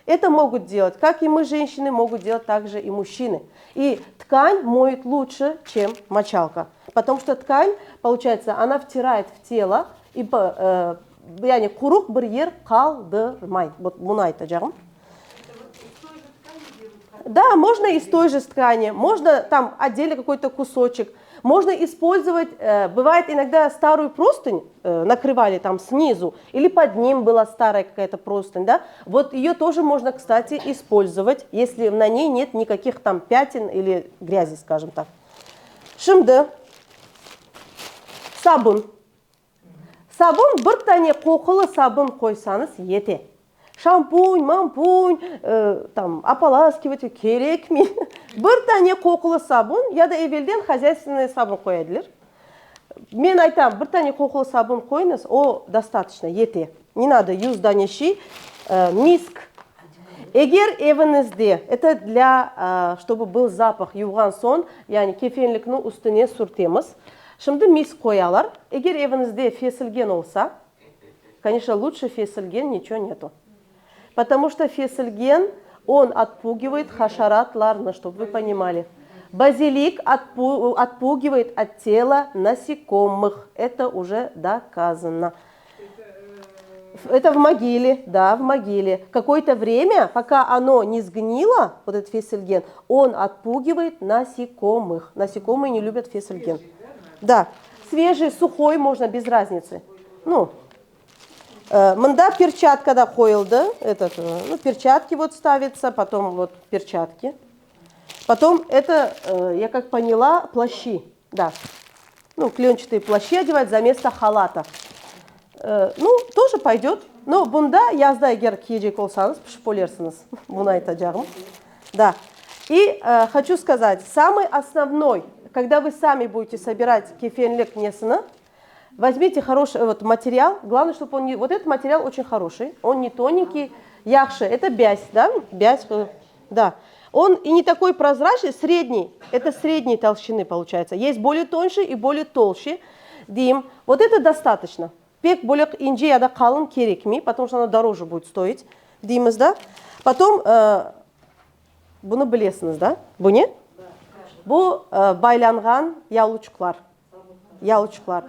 A: Это могут делать, как и мы, женщины, могут делать также и мужчины. И ткань моет лучше, чем мочалка. Потому что ткань, получается, она втирает в тело, и э, yani quruq bir yer qaldırmay. Вот bunı aytacağım. Да, можно из той же ткани, можно там отдельно какой-то кусочек. Можно использовать, э, бывает иногда старую простынь э, накрывали там снизу, или под ним была старая какая-то простынь, да, вот ее тоже можно, кстати, использовать, если на ней нет никаких там пятен или грязи, скажем так. Şimdi sabun. Sabun bir tane qoqulı sabun qoysañız yete. Şampun, mampun, э, там, ополаскиватель kerekmey. Bir tane qoqulı sabun ya da evelden хозяйственный sabun qoyadılar. Men aytam, bir tane qoqulı sabun qoyuñız, o достаточно, yete. Не надо 100 dane şey. Э, misk. Eger eviñizde, это для, э, чтобы был запах yuvğan soñ, yani kefenlikniñ üstüne sürtemiz. Şimdi misk qoyalar. Eger eviñizde fesilgen olsa, конечно, лучше fesilgen ничего нету. Потому что fesilgen, он отпугивает haşeratlarnı, чтобы вы понимали. Базилик отпу отпугивает от тела насекомых. Это уже доказано. Это в могиле, да, в могиле. Какое-то время, пока оно не сгнило, вот этот fesilgen, он отпугивает насекомых. Насекомые не любят fesilgen. Да, свежий, сухой можно, без разницы. Ну. Mında perçatka da qoyuldı, этот, ну, perçatki вот stavится, потом вот perçatki. Потом это, я как поняла, плащи, да. Ну, klençatые плащи одевать заместо халата. Ну, тоже пойдет. Но bunda yazda eger kiyecek olsañız, pişip ölersiñiz. Bunı aytacağım. Да. И хочу сказать, самый основной, когда вы сами будете собирать kefenlik nesini, Возьмите хороший вот материал, главное, чтобы он не... Вот этот материал очень хороший, он не тоненький, yahşı, это бязь, да, бязь, да. Он и не такой прозрачный, средний, это средней толщины получается. Есть более тоньше и более толще. Deyim, вот это достаточно. Pek böyle ince ya da qalın kerekmey, потому что оно дороже будет стоить, deymiz, да. Потом, bunı bilesiñiz, да? Bu ne? Bu baylanğan yavluçıqlar. Yavluçıqlar.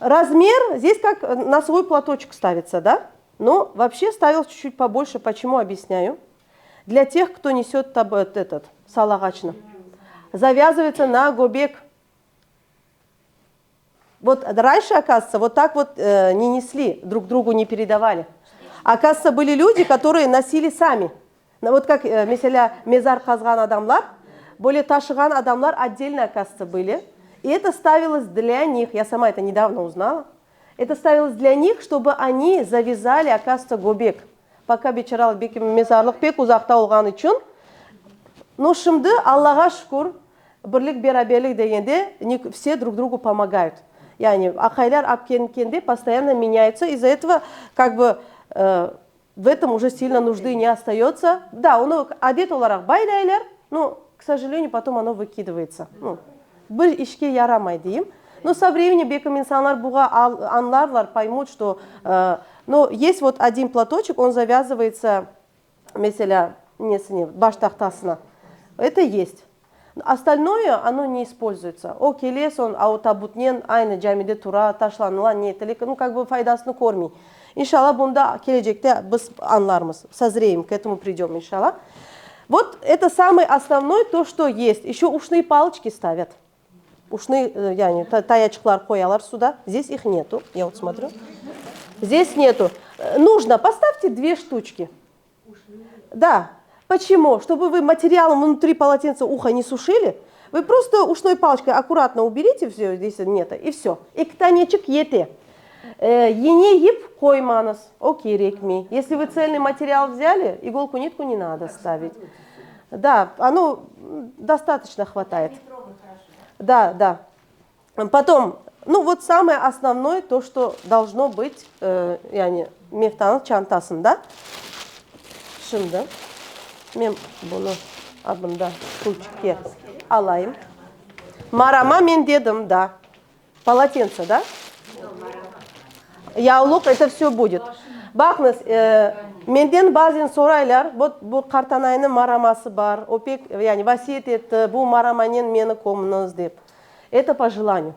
A: Размер здесь как носовой платочек ставится, да? Но вообще ставил чуть-чуть побольше. Почему, объясняю. Для тех, кто несет этот салağaçnı. Завязывается на göbek. Вот раньше, оказывается, вот так вот не несли, друг другу не передавали. Оказывается, были люди, которые носили сами. Вот как, meselâ, mezar qazğan adamlar, böyle taşığan adamlar отдельно, оказывается, были. И это ставилось для них, я сама это недавно узнала, это ставилось для них, чтобы они завязали, оказывается, göbek. Пока biçaralar belki mezarlıq pek uzaqta olğanı içün. Но şimdi, Allağa şükür, birlik beraberlik degende, все друг другу помогают. Yani aqaylar apkenkende постоянно меняются, из-за этого как бы в этом уже сильно нужды не остается. Да, onı adet olaraq baylaylar, но, к сожалению, потом оно выкидывается. Ну, bir işke yaramay deyim. Но со временем belkim insanlar buğa añlarlar, поймут, что, но есть вот один платочек, он завязывается, meselâ, nesine, baş tahtasına. Это есть. Остальное, оно не используется. O kele soñ, a o tabutnen aynı camide tura, taşlanıla, ne etile, ну, как бы faydasını körmey. İnşallah, bunda kelecekte biz añlarmız, созреем, к этому придем, inşallah. Вот это самый основной, то, что есть. Еще ушные палочки ставят. Ушные, yani tayaçıqlar qoyalar сюда. Здесь их нету, я вот смотрю. Здесь нету. Нужно, поставьте две штучки. Да. Почему? Чтобы вы материалом внутри полотенца ухо не сушили, вы просто ушной палочкой аккуратно уберите все, здесь нет, и все. Eki taneçik yete. İne yip qoymañız, o kerekmey. Если вы цельный материал взяли, иголку, нитку не надо ставить. Да, оно достаточно хватает. Да, да. Потом, ну вот самое основное, то, что должно быть, yani mevtanıñ çantasında. Şimdi men bunı abında stulçikke alayım. Marama men dedim, да. Полотенце, да? Yavluq, это все будет. Baqıñız, menden bazen soraylar, вот bu qartanaynıñ maraması bar, o pek, yani vasiyet etti, bu maramanen meni kömiñiz dep. Это по желанию.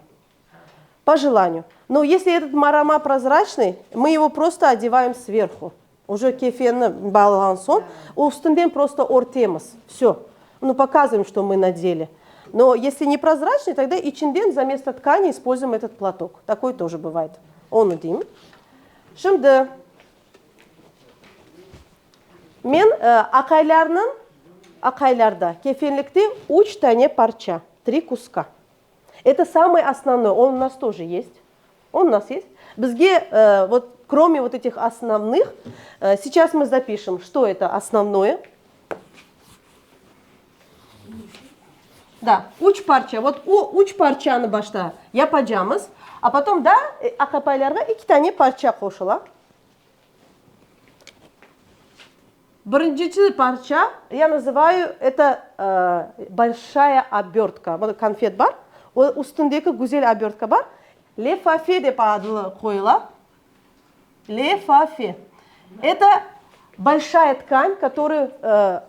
A: По желанию. Но если этот marama прозрачный, мы его просто одеваем сверху. Уже kefenni bağlağan soñ, o üstünden просто örtemiz. Все. Ну, показываем, что мы надели. Но если не прозрачный, тогда içinden заместо ткани используем этот платок. Такой тоже бывает. Onı deyim. Şimdi men aqaylarnıñ aqaylarda kefenlikte üç tane parça, три куска. Это самый основной, он у нас тоже есть. Он у нас есть. Bizge, вот кроме вот этих основных, сейчас мы запишем, что это основное. Да, üç parça. Вот o üç parçanı başta yapacağımız, а потом da aqapaylarğa eki tane parça qoşula. Birincisi parça, я называю это большая обертка. Mına konfet bar, o üstündeki güzel обертка bar. Lefafe dep adı qoyula. Lefafe. Это большая ткань, которая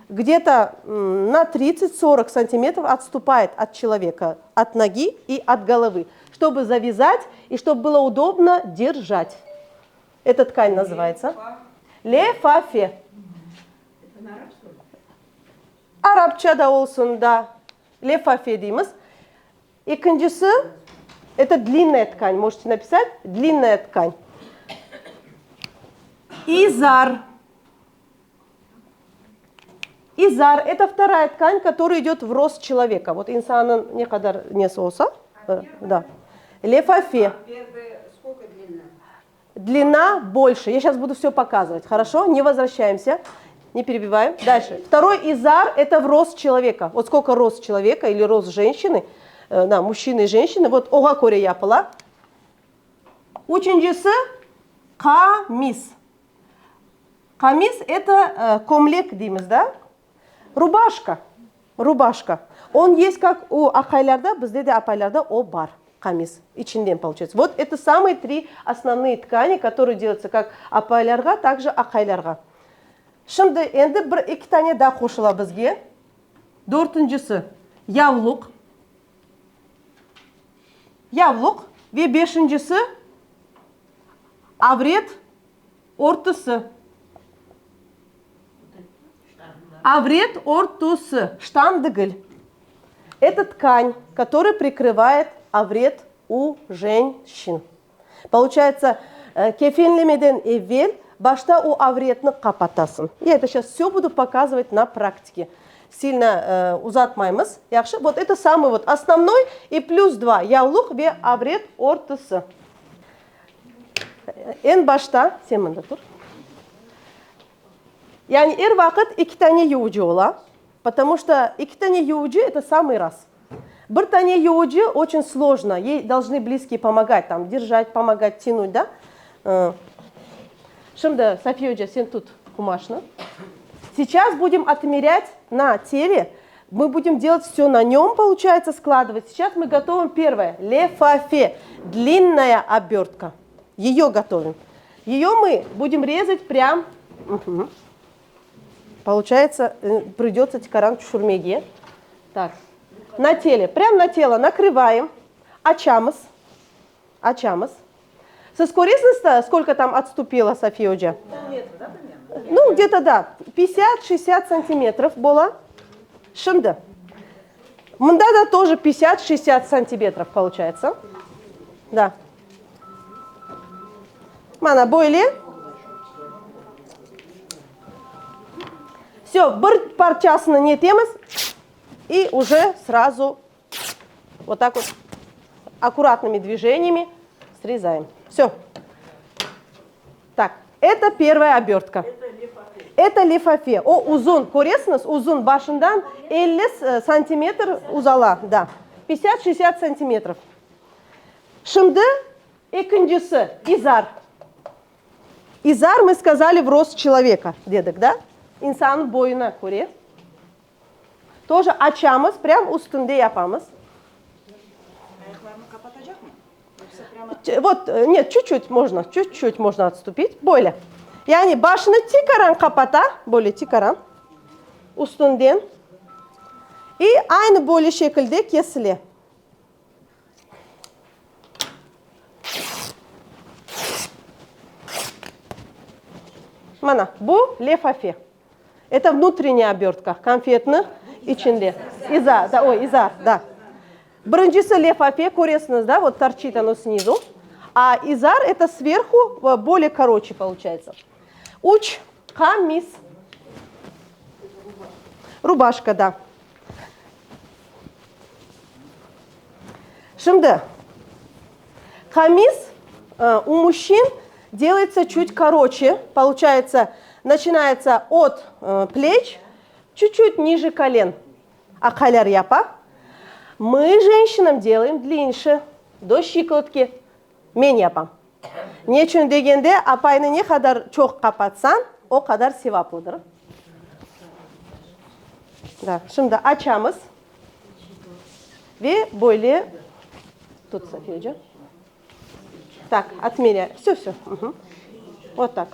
A: где-то на 30-40 сантиметров отступает от человека, от ноги и от головы, чтобы завязать и чтобы было удобно держать. Эта ткань называется lefafe. Arapça da olsun da, lefafe deymiz. Ekincisi. Это длинная ткань. Можете написать длинная ткань. Изар. Изар – это вторая ткань, которая идет в рост человека. Вот insannıñ ne qadar nesi olsa, да. Lefafe.
B: Сколько длина?
A: Длина больше. Я сейчас буду все показывать, хорошо? Не возвращаемся, не перебиваем. Дальше. Второй изар – это в рост человека. Вот сколько рост человека или рост женщины, да, мужчины и женщины. Вот oğa köre yapıla. Üçüncisi – qamis. Qamis – это kömlek deymiz, да? Рубашка. Рубашка. Он есть как у aqaylarda, bizde de apaylarda o bar. Qamis. İçinden получается. Вот это самые три основные ткани, которые делаются как apaylarğa, так же aqaylarğa. Şimdi endi bir eki tane daa qoşula bizge. Dörtüncisi yavluq. Yavluq. Ve beşincisi avret örtüsi. Avret örtüsi. Ştan degil. Это ткань, которая прикрывает avret у женщин. Получается, kefenlemeden evel başta o avretni qapatasıñ. Я это сейчас все буду показывать на практике. Сильно uzatmaymız. Yahşı? Вот это самый вот основной и плюс два yavluq ve avret örtüsi. Eñ başta, sen mında tur. Yani er vaqıt eki tane yuvucı ola, потому что eki tane yuvucı это самый раз. Bir tane yuvucı очень сложно, ей должны близкие помогать, там, держать, помогать, тянуть, да? Şimdi, София oca, sen tut qumaşnı. Сейчас будем отмерять на теле. Мы будем делать все на нем, получается, складывать. Сейчас мы готовим первое. Лефафе. Длинная обертка. Ее готовим. Ее мы будем резать прям... Угу. Получается, придется tikaran tüşürmege. Так. На теле. Прям на тело накрываем. Açamız. Açamız. Siz köresiñiz сколько там отступила София oca?
B: Полметра, да, примерно?
A: Ну, где-то, да. 50-60 сантиметров было. Şimdi. Mında da тоже 50-60 сантиметров получается. Да. Mana böyle. Все, bir parçasını netemiz. И уже сразу вот так вот аккуратными движениями срезаем. Все. Так, это первая обертка. Это лефафе. O uzun, köresiñiz, uzun başından 50 сантиметр uzala, да. 50-60 сантиметров. Şimdi ekincisi izar. Изар мы сказали в рост человека, dedik, да? İnsannıñ boyuna köre. Тоже açamız, прям üstünde yapamız.
B: Ayaqlarını qapatacaq mı? Yoqsa прямо
A: Вот, нет, чуть-чуть можно, чуть-чуть можно отступить. Böyle. Yani başını tikaran qapata, böyle tikaran, üstünden. И aynı böyle şekilde kesile. Mana, bu lefafe. Это внутренняя обертка, konfetniñ içinde. İza, да, ой, izar, да. Birincisi lefafe, köresiñiz, да, вот торчит оно снизу. А изар это сверху, более короче получается. Üç, qamis. Рубашка, да. Şimdi, qamis у мужчин делается чуть короче. Получается, начинается от плеч, чуть-чуть ниже колен. Aqaylar yapa. Мы женщинам делаем длиннее, до щиколотки. Men yapam. Ne içün degende, apaynı ne qadar çoq qapatsañ, o qadar sevaplıdır. Да, şimdi açamız. Ve böyle tut, София oca. Так, отмеряем. Все, все. Угу. Вот так.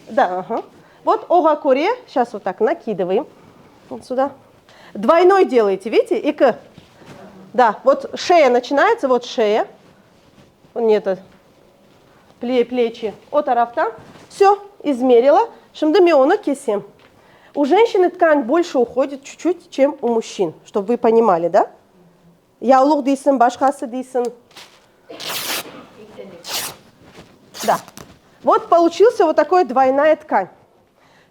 A: Да, ага. Вот oğa köre. Сейчас вот так накидываем. Вот сюда. Двойной делаете, видите? Eki. Да, вот шея начинается, вот шея. Нет, плечи o taraftan. Все, измерила. Şimdi men onı kesem. У женщины ткань больше уходит чуть-чуть, чем у мужчин, чтобы вы понимали, да? Yavluq deysiñ, başqası deysiñ. Да. Вот получился вот такой двойная ткань.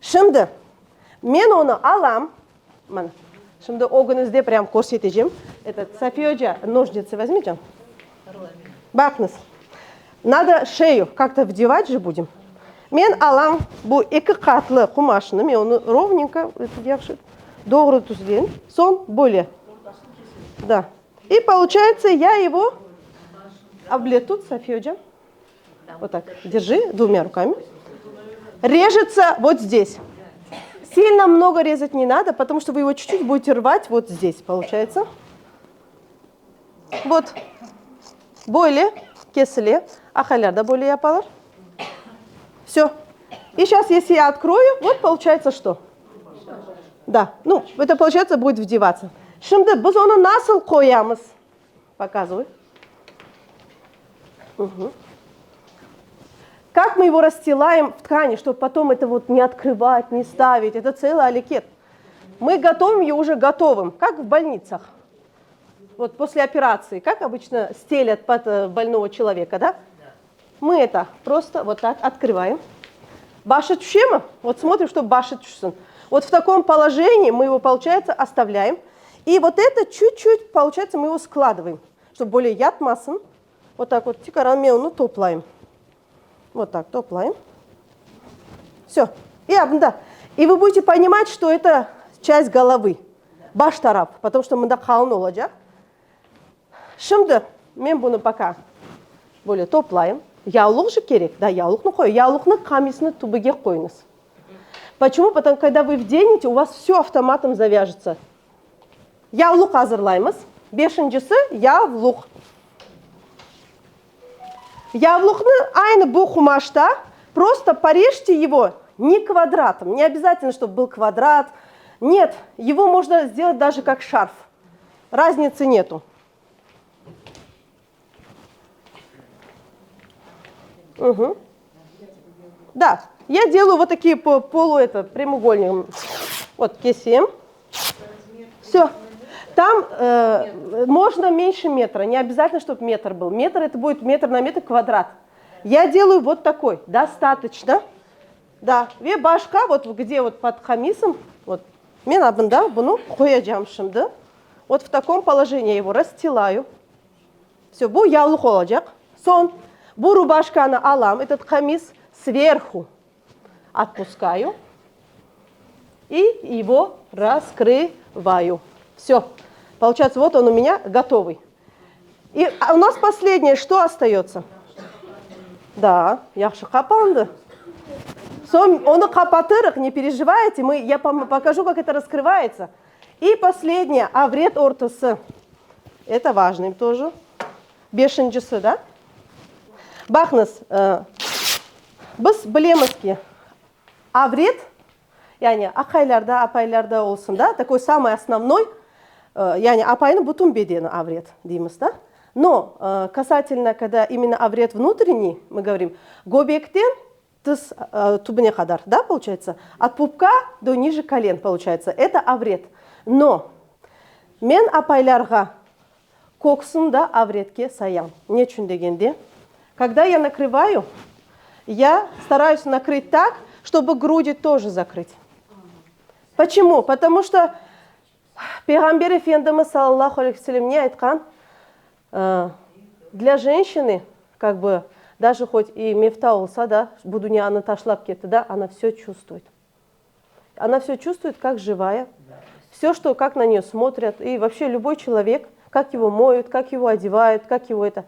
A: Şimdi men onı alam. Mana. Şimdi ögüñizde prям körsetecem. Этот, София oca, ножницы возьмите. Baqıñız. Надо шею как-то вдевать же будем. Men alam bu eki qatlı qumaşnı, men onı ровненько, yahşı, doğru tüzleyim. Soñ böyle. Да. И получается, я его облетут, София oca. Вот так, держи двумя руками. Режется вот здесь. Сильно много резать не надо, потому что вы его чуть-чуть будете рвать вот здесь, получается. Вот. Böyle kesile. Aqaylar da böyle yapalar. Все. И сейчас, если я открою, вот получается что? Да, ну, это получается будет вдеваться. Şimdi biz onı nasıl qoyamız? Показывай. Угу. Как мы его расстилаем в ткани, чтобы потом это вот не открывать, не ставить? Это целый арeket. Мы готовим ее уже готовым, как в больницах. Вот после операции, как обычно стелят под э, больного человека, да? Мы это просто вот так открываем. Başı tüşemi? Вот смотрим, чтобы başı tüşsin. Вот в таком положении мы его, получается, оставляем. И вот это чуть-чуть, получается, мы его складываем, чтобы более yatmasın. Вот так вот, tikaran men onı toplayım. Вот так toplayım. Все. И, да. И вы будете понимать, что это часть головы. Baş taraf, потому что mında qalın olacaq. Şimdi men bunı пока böyle toplayım. Yavluq же kerek. Да, yavluqnı qoy. Yavluqnı qamisniñ tübüge qoyuñız. Почему? Потому что когда вы вденете, у вас все автоматом завяжется. Yavluq azırlaymız. Beşincisi yavluq. Yavluqnı aynı bu qumaşta просто порежьте его не квадратом. Не обязательно, чтобы был квадрат. Нет, его можно сделать даже как шарф. Разницы нету. Угу. Да, я делаю вот такие по полу это прямоугольник. Вот kesem. Все. Там э, можно меньше метра, не обязательно, чтобы метр был. Метр это будет метр на метр квадрат. Я делаю вот такой, достаточно. Да, ve başqa, вот где вот под qamisом, вот, men mında bunı qoyacağım şimdi. Вот в таком положении я его расстилаю. Все, bu yavluq olacaq. Soñ, bu рубашканı alam, этот qamis сверху отпускаю и его раскрываю. Все. Получается, вот он у меня готовый. И у нас последнее, что остается? Да, yahşı qapandı. Soñ, onı qapatırıq, не переживайте, мы, я покажу, как это раскрывается. И последнее, avret örtüsi. Это важный тоже. Beşincisi, да? Baqıñız, e, biz bilemiz ki, avret, yani aqaylarda, apaylarda olsun, да, такой самый основной, e, yani apaynıñ bütün bedeni avret deymiz, да? Но э, касательно, когда именно avret внутренний, мы говорим, göbekten tiz э, tübüne qadar, да, получается? От пупка до ниже колен, получается. Это avret. Но men apaylarğa köksün da avretke sayam. Neçün degende? Когда я накрываю, я стараюсь накрыть так, чтобы груди тоже закрыть. Почему? Потому что Peyğamber Efendimiz sallallahu aleyhi ve sellem ne aytqan? Э, для женщины, как бы, даже хоть и mevta olsa da, bu dünyanı taşlap ketti, да, она все чувствует. Она все чувствует, как живая. Все, что, как на нее смотрят. И вообще любой человек, как его моют, как его одевают, как его это.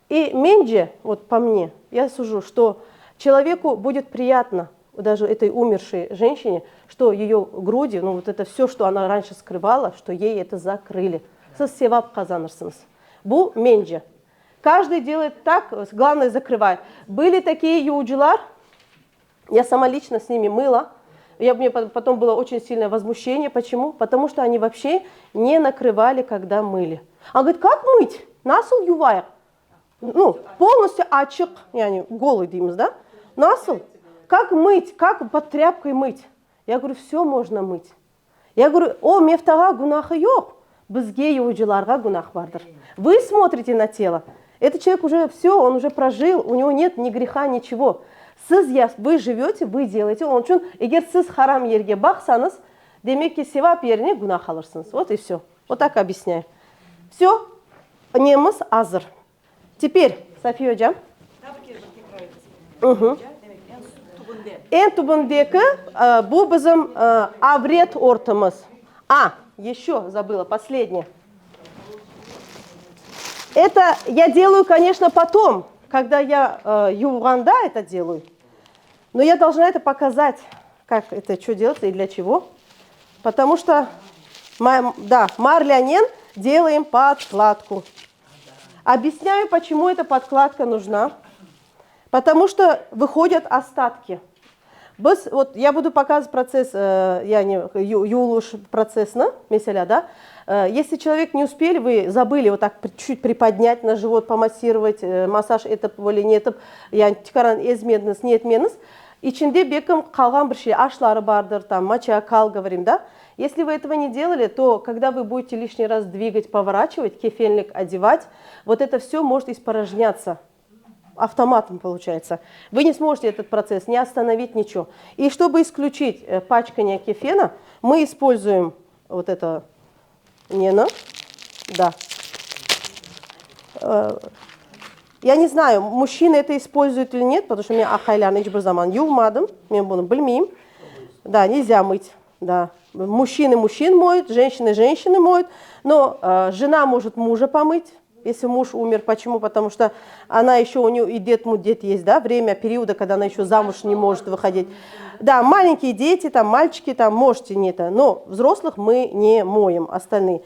A: И mence, вот по мне, я сужу, что человеку будет приятно, даже этой умершей женщине, что ее груди, ну вот это все, что она раньше скрывала, что ей это закрыли. Siz sevap qazanırsıñız. Bu mence. Каждый делает так, главное закрывает. Были такие yuvucılar, я сама лично с ними мыла. Я, мне потом было очень сильное возмущение. Почему? Потому что они вообще не накрывали, когда мыли. Он говорит, как мыть? Nasıl yuvayıq. Ну, полностью açıq, yani голый deymiz, да? Nasıl? Как мыть? Как под тряпкой мыть? Я говорю, все можно мыть. Я говорю, o mevtağa günahı yoq. Bizge yuvucılarğa günah bardır. Вы смотрите на тело. Этот человек уже все, он уже прожил, у него нет ни греха, ничего. Siz ya, вы живете, вы делаете, onıñ içün eger siz haram yerge baqsañız, demek ki sevap yerine günah alırsıñız. Вот и все. Вот так объясняю. Все, nemiz azır. Teper, Safiye ocam.
B: Daa bir kere bir tekrar etesiñizmi, oca? Demek, eñ tübünde.
A: Eñ tübündeki, bu bizim avret örtümiz. A, еще забыла, последнее. Это я делаю, конечно, потом, когда я yuvğanda это делаю. Но я должна это показать, как это, что делается и для чего. Потому что, да, marlânen делаем подкладку. Объясняю, почему эта подкладка нужна. Потому что выходят остатки. Biz, вот, я буду показывать процесс, yani yuvulış protsessini, meselâ, да. Если человек не успели, вы забыли вот так чуть приподнять на живот, помассировать, massaj etip, böyle ne etip, yani tikaran ezmediñiz, ne etmeniz, içinde belkim qalğan bir şey, aşları bardır, там, моча, кал, говорим, да. Если вы этого не делали, то когда вы будете лишний раз двигать, поворачивать, kefenlik одевать, вот это все может испорожняться. Автоматом получается. Вы не сможете этот процесс не остановить, ничего. И чтобы исключить пачкание кефена, мы используем вот это neni, да. Я не знаю, мужчины это используют или нет, потому что men aqaylarnı iç bir zaman yuvmadım, men bunı bilmeyim. Да, нельзя мыть, да. Мужчины мужчин моют, женщины женщины моют, но жена может мужа помыть, если муж умер. Почему? Потому что она еще, у нее iddet müddet есть, да, время периода, когда она еще замуж не может выходить. Да, маленькие дети, там, мальчики, там, можете не это, но взрослых мы не моем, остальные.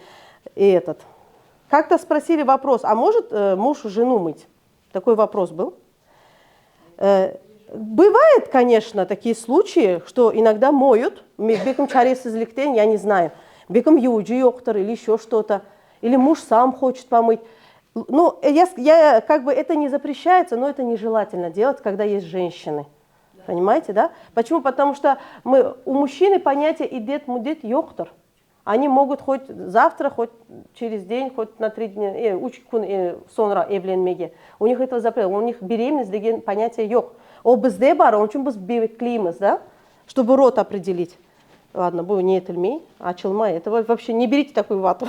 A: И этот. Как-то спросили вопрос, а может муж жену мыть? Такой вопрос был. Бывает, конечно, такие случаи, что иногда моют, belkim çaresizlikten, я не знаю, belkim yuvucı yoqtır или еще что-то, или муж сам хочет помыть. Ну, я, как бы это не запрещается, но это нежелательно делать, когда есть женщины. Понимаете, да? Почему? Потому что мы, у мужчины понятие iddet müddet yoqtır. Они могут хоть завтра, хоть через день, хоть на 3 дня, üç kün soñra evlenmege. У них этого запрета, у них беременность degen понятие yoq. O bizde bar, onıñ içün biz bekleymiz, да? Чтобы род определить. Ладно, bu ne etilmey, açılmay. Это вообще не берите такую вату.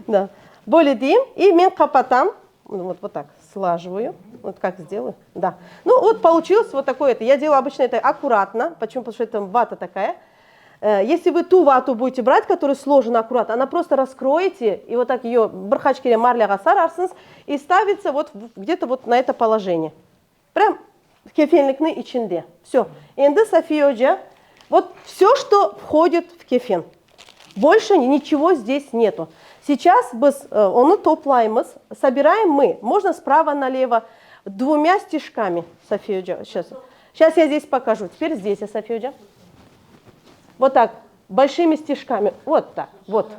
A: Да. Böyle deyim, и men qapatam, вот, вот так, слаживаю. Вот как сделаю, да. Ну, вот получилось вот такое это. Я делаю обычно это аккуратно. Почему? Потому что это вата такая. Если вы ту вату будете брать, которая сложена аккуратно, она просто раскроете, и вот так ее bir qaç kere marlâğa sararsıñız, и ставится вот где-то вот на это положение. Прям kefenlikniñ içinde. Все. Endi София oca, вот все, что входит в kefen. Больше ничего здесь нету. Сейчас biz onı toplaymız, собираем мы, можно справа налево, двумя стежками. София oca, сейчас. Сейчас я здесь покажу. Теперь здесь я, София oca. Вот так, большими стежками. Вот так, вот.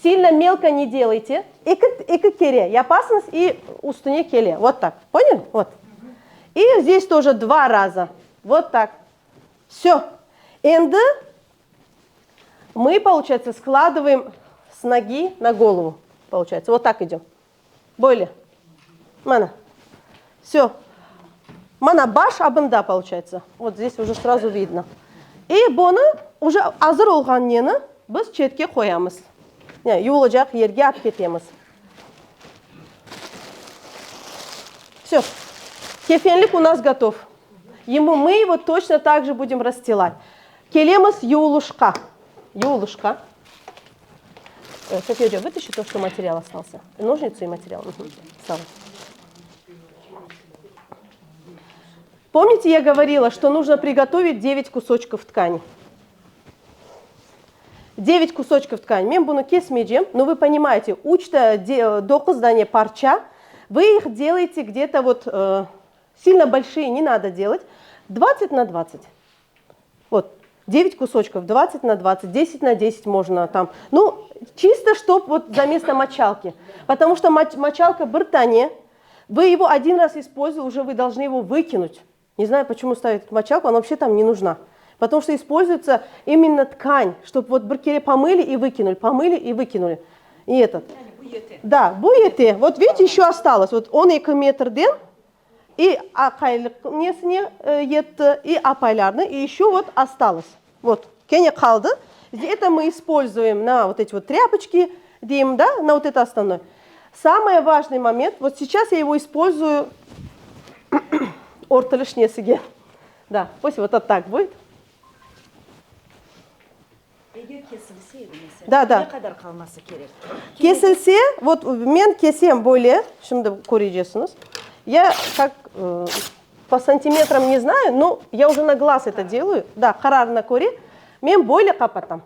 A: Сильно мелко не делайте. Eki kere yapasıñız и üstüne kele. Вот так. Поняли? Вот. И здесь тоже два раза. Вот так. Все. Endi мы, получается, складываем с ноги на голову. Получается. Вот так идем. Böyle. Mana. Все. Mana baş abında получается. Вот здесь уже сразу видно. И bunı уже azır olğan neni biz çetke qoyamız. Ne, yuvulacaq yerge alıp ketemiz. Все. Kefenlik у нас готов. Ему мы его точно так же будем расстилать. Kelemiz yuvulışqa. Yuvulışqa. София, вытащи то, что материал остался. Ножницы и материал. Угу. Сава. Помните, я говорила, что нужно приготовить 9 кусочков ткани? 9 кусочков ткани. Men bunı kesmeycem, но вы понимаете, üç doquz dane parça, вы их делаете где-то вот, сильно большие не надо делать, 20 на 20. Вот, 9 кусочков, 20 на 20, 10 на 10 можно там. Ну, чисто, чтоб вот за место мочалки. Потому что мочалка bir dane, вы его один раз использовали, уже вы должны его выкинуть. Не знаю, почему ставят эту мочалку, она вообще там не нужна. Потому что используется именно ткань, чтобы вот bir kere помыли и выкинули, помыли и выкинули. И этот.
B: yete.
A: Da, bu yete. Vot vidite, еще осталось. Vot 12 metrden i aqaylıq nesine yetti, i apaylarnı, и еще вот осталось. Vot, kene qaldı. Это мы используем на вот эти вот тряпочки, deyim, да, на вот это основное. Самый важный момент, вот сейчас я его использую örtülüş nesige. Да, пусть вот так будет.
B: Eger kesilse edi meselâ,
A: Da, da.
B: ne qadar qalması kerek?
A: Kesilse, vot men kesem böyle, şimdi köreceksiñiz. Я как по сантиметрам не знаю, но я уже на глаз это делаю. Да, qararına köre, men böyle qapatam.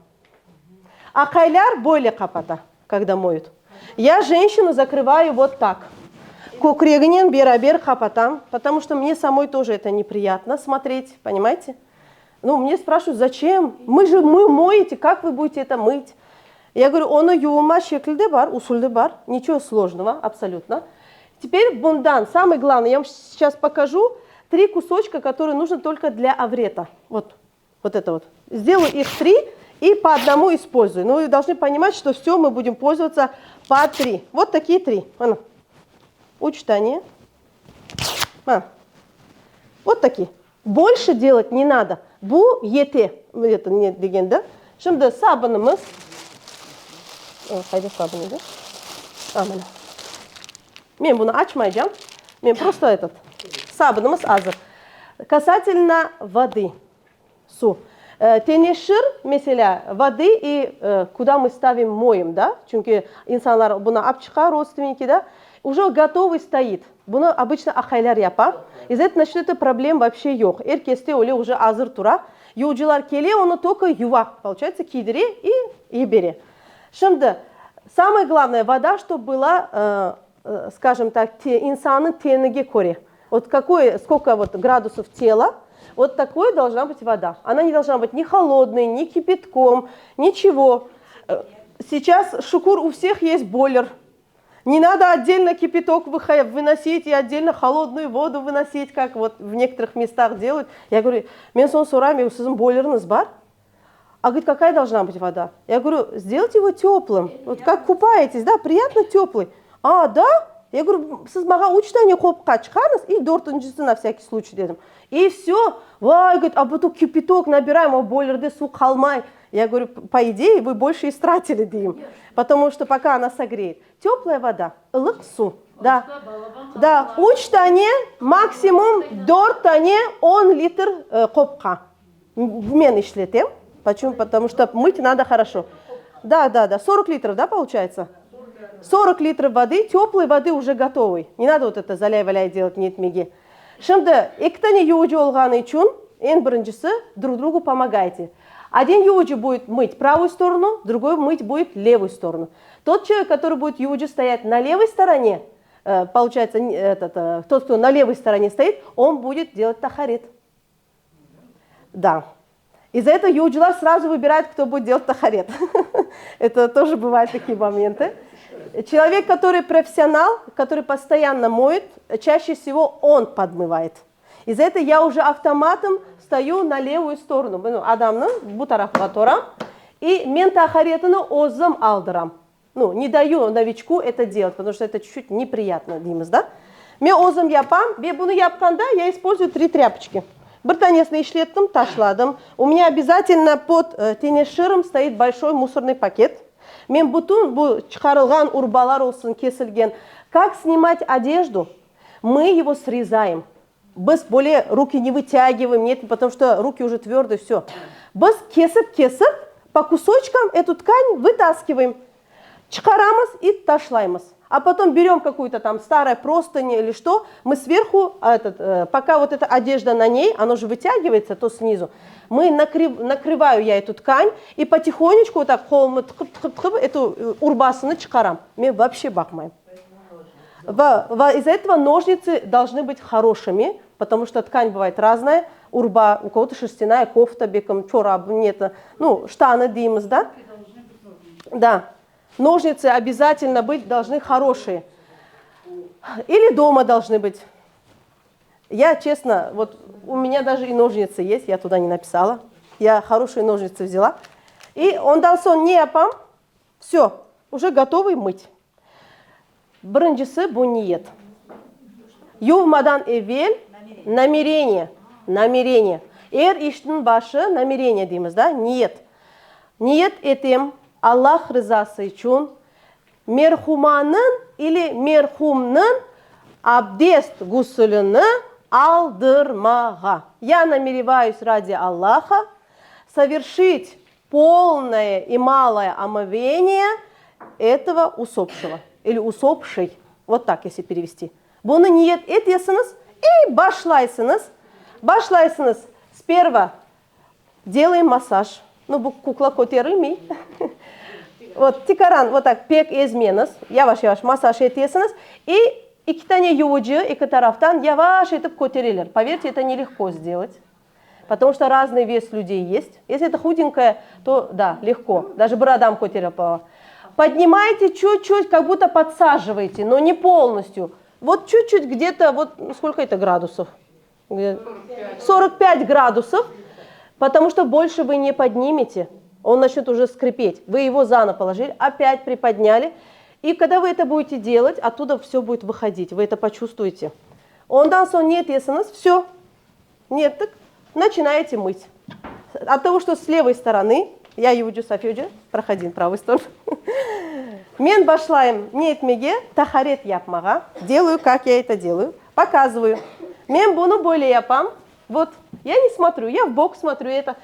A: Aqaylar böyle qapata, когда моют. Я женщину закрываю вот так. Kökreginen beraber qapatam, потому что мне самой тоже это неприятно смотреть, понимаете? Ну, мне спрашивают, зачем? Мы же, мы моете, как вы будете это мыть? Я говорю, onı yuvulma şekli de bar, usulü de bar, ничего сложного, абсолютно. Теперь bundan, самое главное, я вам сейчас покажу три кусочка, которые нужны только для аврета. Вот, вот это вот. Сделаю их три и по одному использую. Но вы должны понимать, что все мы будем пользоваться по три. Вот такие три. Mına. Üç tane. А. Вот такие. Больше делать не надо. Bu yete. Это ne degende. Şimdi sabunımız. Qayda sabun edi? A, mına. Men bunı açmaycam. Men просто этот. Sabunımız azır. Касательно воды. Suv. Teneşir, meselâ, воды и куда мы ставим, моем, да? Çünki insanlar bunı alıp çıqa, родственники, да? Уже готовый стоит. Bunı обычно aqaylar yapa. Из этого насчет этого проблем вообще yoq. Er keste öyle уже azır tura. Yuvcılar kele, onı только yuva. Получается, kiydire и yibere. Şimdi, самое главное, вода, чтобы была, скажем так, insannıñ tenige köre. Вот какое, сколько вот градусов тела, вот такой должна быть вода. Она не должна быть ни холодной, ни кипятком, ничего. Сейчас, şükür, у всех есть бойлер. Не надо отдельно кипяток выносить и отдельно холодную воду выносить, как вот в некоторых местах делают. Я говорю, men soñ sorayım, siziñ boyleriñiz bar? А говорит, какая должна быть вода? Я говорю, сделайте его теплым. Вот как купаетесь, да, приятно теплый. А, да? Я говорю, siz maña üç tane qopqa çıqarıñız и dörtüncisi на всякий случай dedim. И все. Vay, говорит, а потом кипяток набираем, а boylerde suv qalmay. Я говорю, по идее, вы больше истратили deyim. Потому что пока она согреет. Теплая вода, ılıq suv. Да. Да, üç tane, максимум dört tane 10 litr qopqa. Men işletem. Почему? Потому что мыть надо хорошо. Да, да, да. 40 литров, да, получается? 40 литров воды, теплой воды уже готовой. Не надо вот это заляй-валяй делать netmege. Şimdi eki tane yuvucı olğanı içün, eñ birincisi, друг другу помогайте. Один yuvucı будет мыть правую сторону, другой мыть будет левую сторону. Тот человек, который будет yuvucı стоять на левой стороне, получается, этот, тот, кто на левой стороне стоит, он будет делать тахарет. Да. Из-за этого yuvucılar сразу выбирают, кто будет делать тахарет. Это тоже бывают такие моменты. Человек, который профессионал, который постоянно моет, чаще всего он подмывает. Из-за этого я уже автоматом стою на левую сторону. Ну, adamnı bu tarafqa turam. И men taharetini özüm aldıram. Ну, не даю новичку это делать, потому что это чуть-чуть неприятно, deymiz, да? Men özüm yapam, ve bunı yapqanda я использую три тряпочки. Bir tanesini işlettim, taşladım. У меня обязательно под teneşirim стоит большой мусорный пакет. Men bütün bu çıqarılğan urbalar olsun kesilgen. Как снимать одежду? Мы его срезаем. Biz böyle руки не вытягиваем, нет, потому что руки уже твердые, все. Biz kesip kesip по кусочкам эту ткань вытаскиваем. Çıqaramız и taşlaymız. А потом берем какую-то там старое простыни или что, мы сверху, этот, пока вот эта одежда на ней, оно же вытягивается, то снизу, мы накрываю я эту ткань и потихонечку вот так qolumı tıqıp tıqıp tıqıp эту urbasını çıqaram. Men вообще baqmayım. Из-за этого ножницы должны быть хорошими, потому что ткань бывает разная, urba, у кого-то шерстяная кофта, belkim, çorap, нет, ну, штаны deymiz, да? Да. Ножницы обязательно быть должны хорошие. Или дома должны быть. Я, честно, вот у меня даже и ножницы есть, я туда не написала. Я хорошие ножницы взяла. И ondan soñ ne yapam, все, уже готовый мыть. Birincisi bu niyet. Yuvmadan evel namereniye, namereniye. Er işniñ başı namereniye deymiz da, niyet. Niyet etem Allah rızası içün merhumanıñ ili merhumnıñ abdest, gusülini aldırmağa. Ya namerevayus radi Allaha soverşit polnoye i maloye omıveniye etogo usopşego ili usopşey, vot tak esli perevesti. Bunı niyet etesiñiz i başlaysıñız, başlaysıñız sperva delayem massaj, nu bu kukla köterilmey, vot tikaran vot tak pek ezmeñiz, yavaş-yavaş massaj etesiñiz i eki tane yuvucı eki taraftan yavaş etip kötereler, poverte, eto nelegko sdelat. Потому что разный вес людей есть. Если это худенькая, то да, легко. Даже bir adam kötere Поднимайте чуть-чуть, как будто подсаживаете, но не полностью. Вот чуть-чуть где-то, вот сколько это градусов? 45 градусов, потому что больше вы не поднимете. Он начнет уже скрипеть. Вы его заново положили, опять приподняли. И когда вы это будете делать, оттуда все будет выходить. Вы это почувствуете. Ondan soñ ne etesiñiz, все. Нет, так начинаете мыть. От того, что с левой стороны, я yuvucı Safiye проходи на правую сторону. Men başlayım ne etmege, taharet yapmağa. Делаю, как я это делаю. Показываю. Men bunı böyle yapam. Вот, я не смотрю, я в бок смотрю это.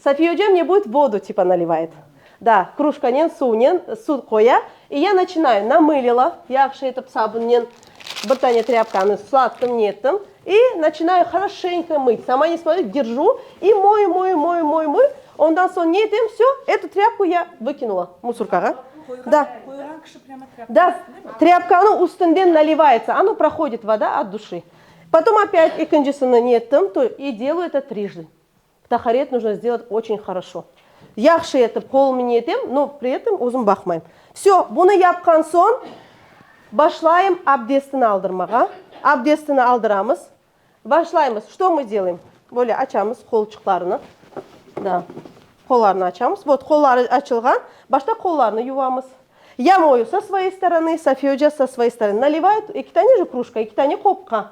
A: Safiye oca мне будет воду типа наливает. Да, krujkanen suvnen suv qoya. И я начинаю, намылила, yahşı etip sabunnen bir tane trяпканы sılattım, nettim. И начинаю хорошенько мыть. Сама не смотрю, держу и мою, мою, мою, мою, мою. Ondan soñ ne etem, все, эту тряпку я выкинула мусоркаğa. Да. Да, тряпканı üstünden наливается, оно проходит вода от души. Потом опять ekincisini nettim, то и делаю это трижды. Taharet нужно сделать очень хорошо. Yahşı etip qolumnen etem, но при этом özüm baqmayım. Все, bunı yapqan soñ başlayım abdestini aldırmağa. Abdestini aldıramız. Başlaymız. Что мы делаем? Böyle açamız qolçıqlarını. Да. Qollarını açamız. Вот qolları açılğan. Başta qollarını yuvamız. Я мою со своей стороны, Safiye oca со своей стороны. Наливает eki tane же кружка, eki tane qopqa.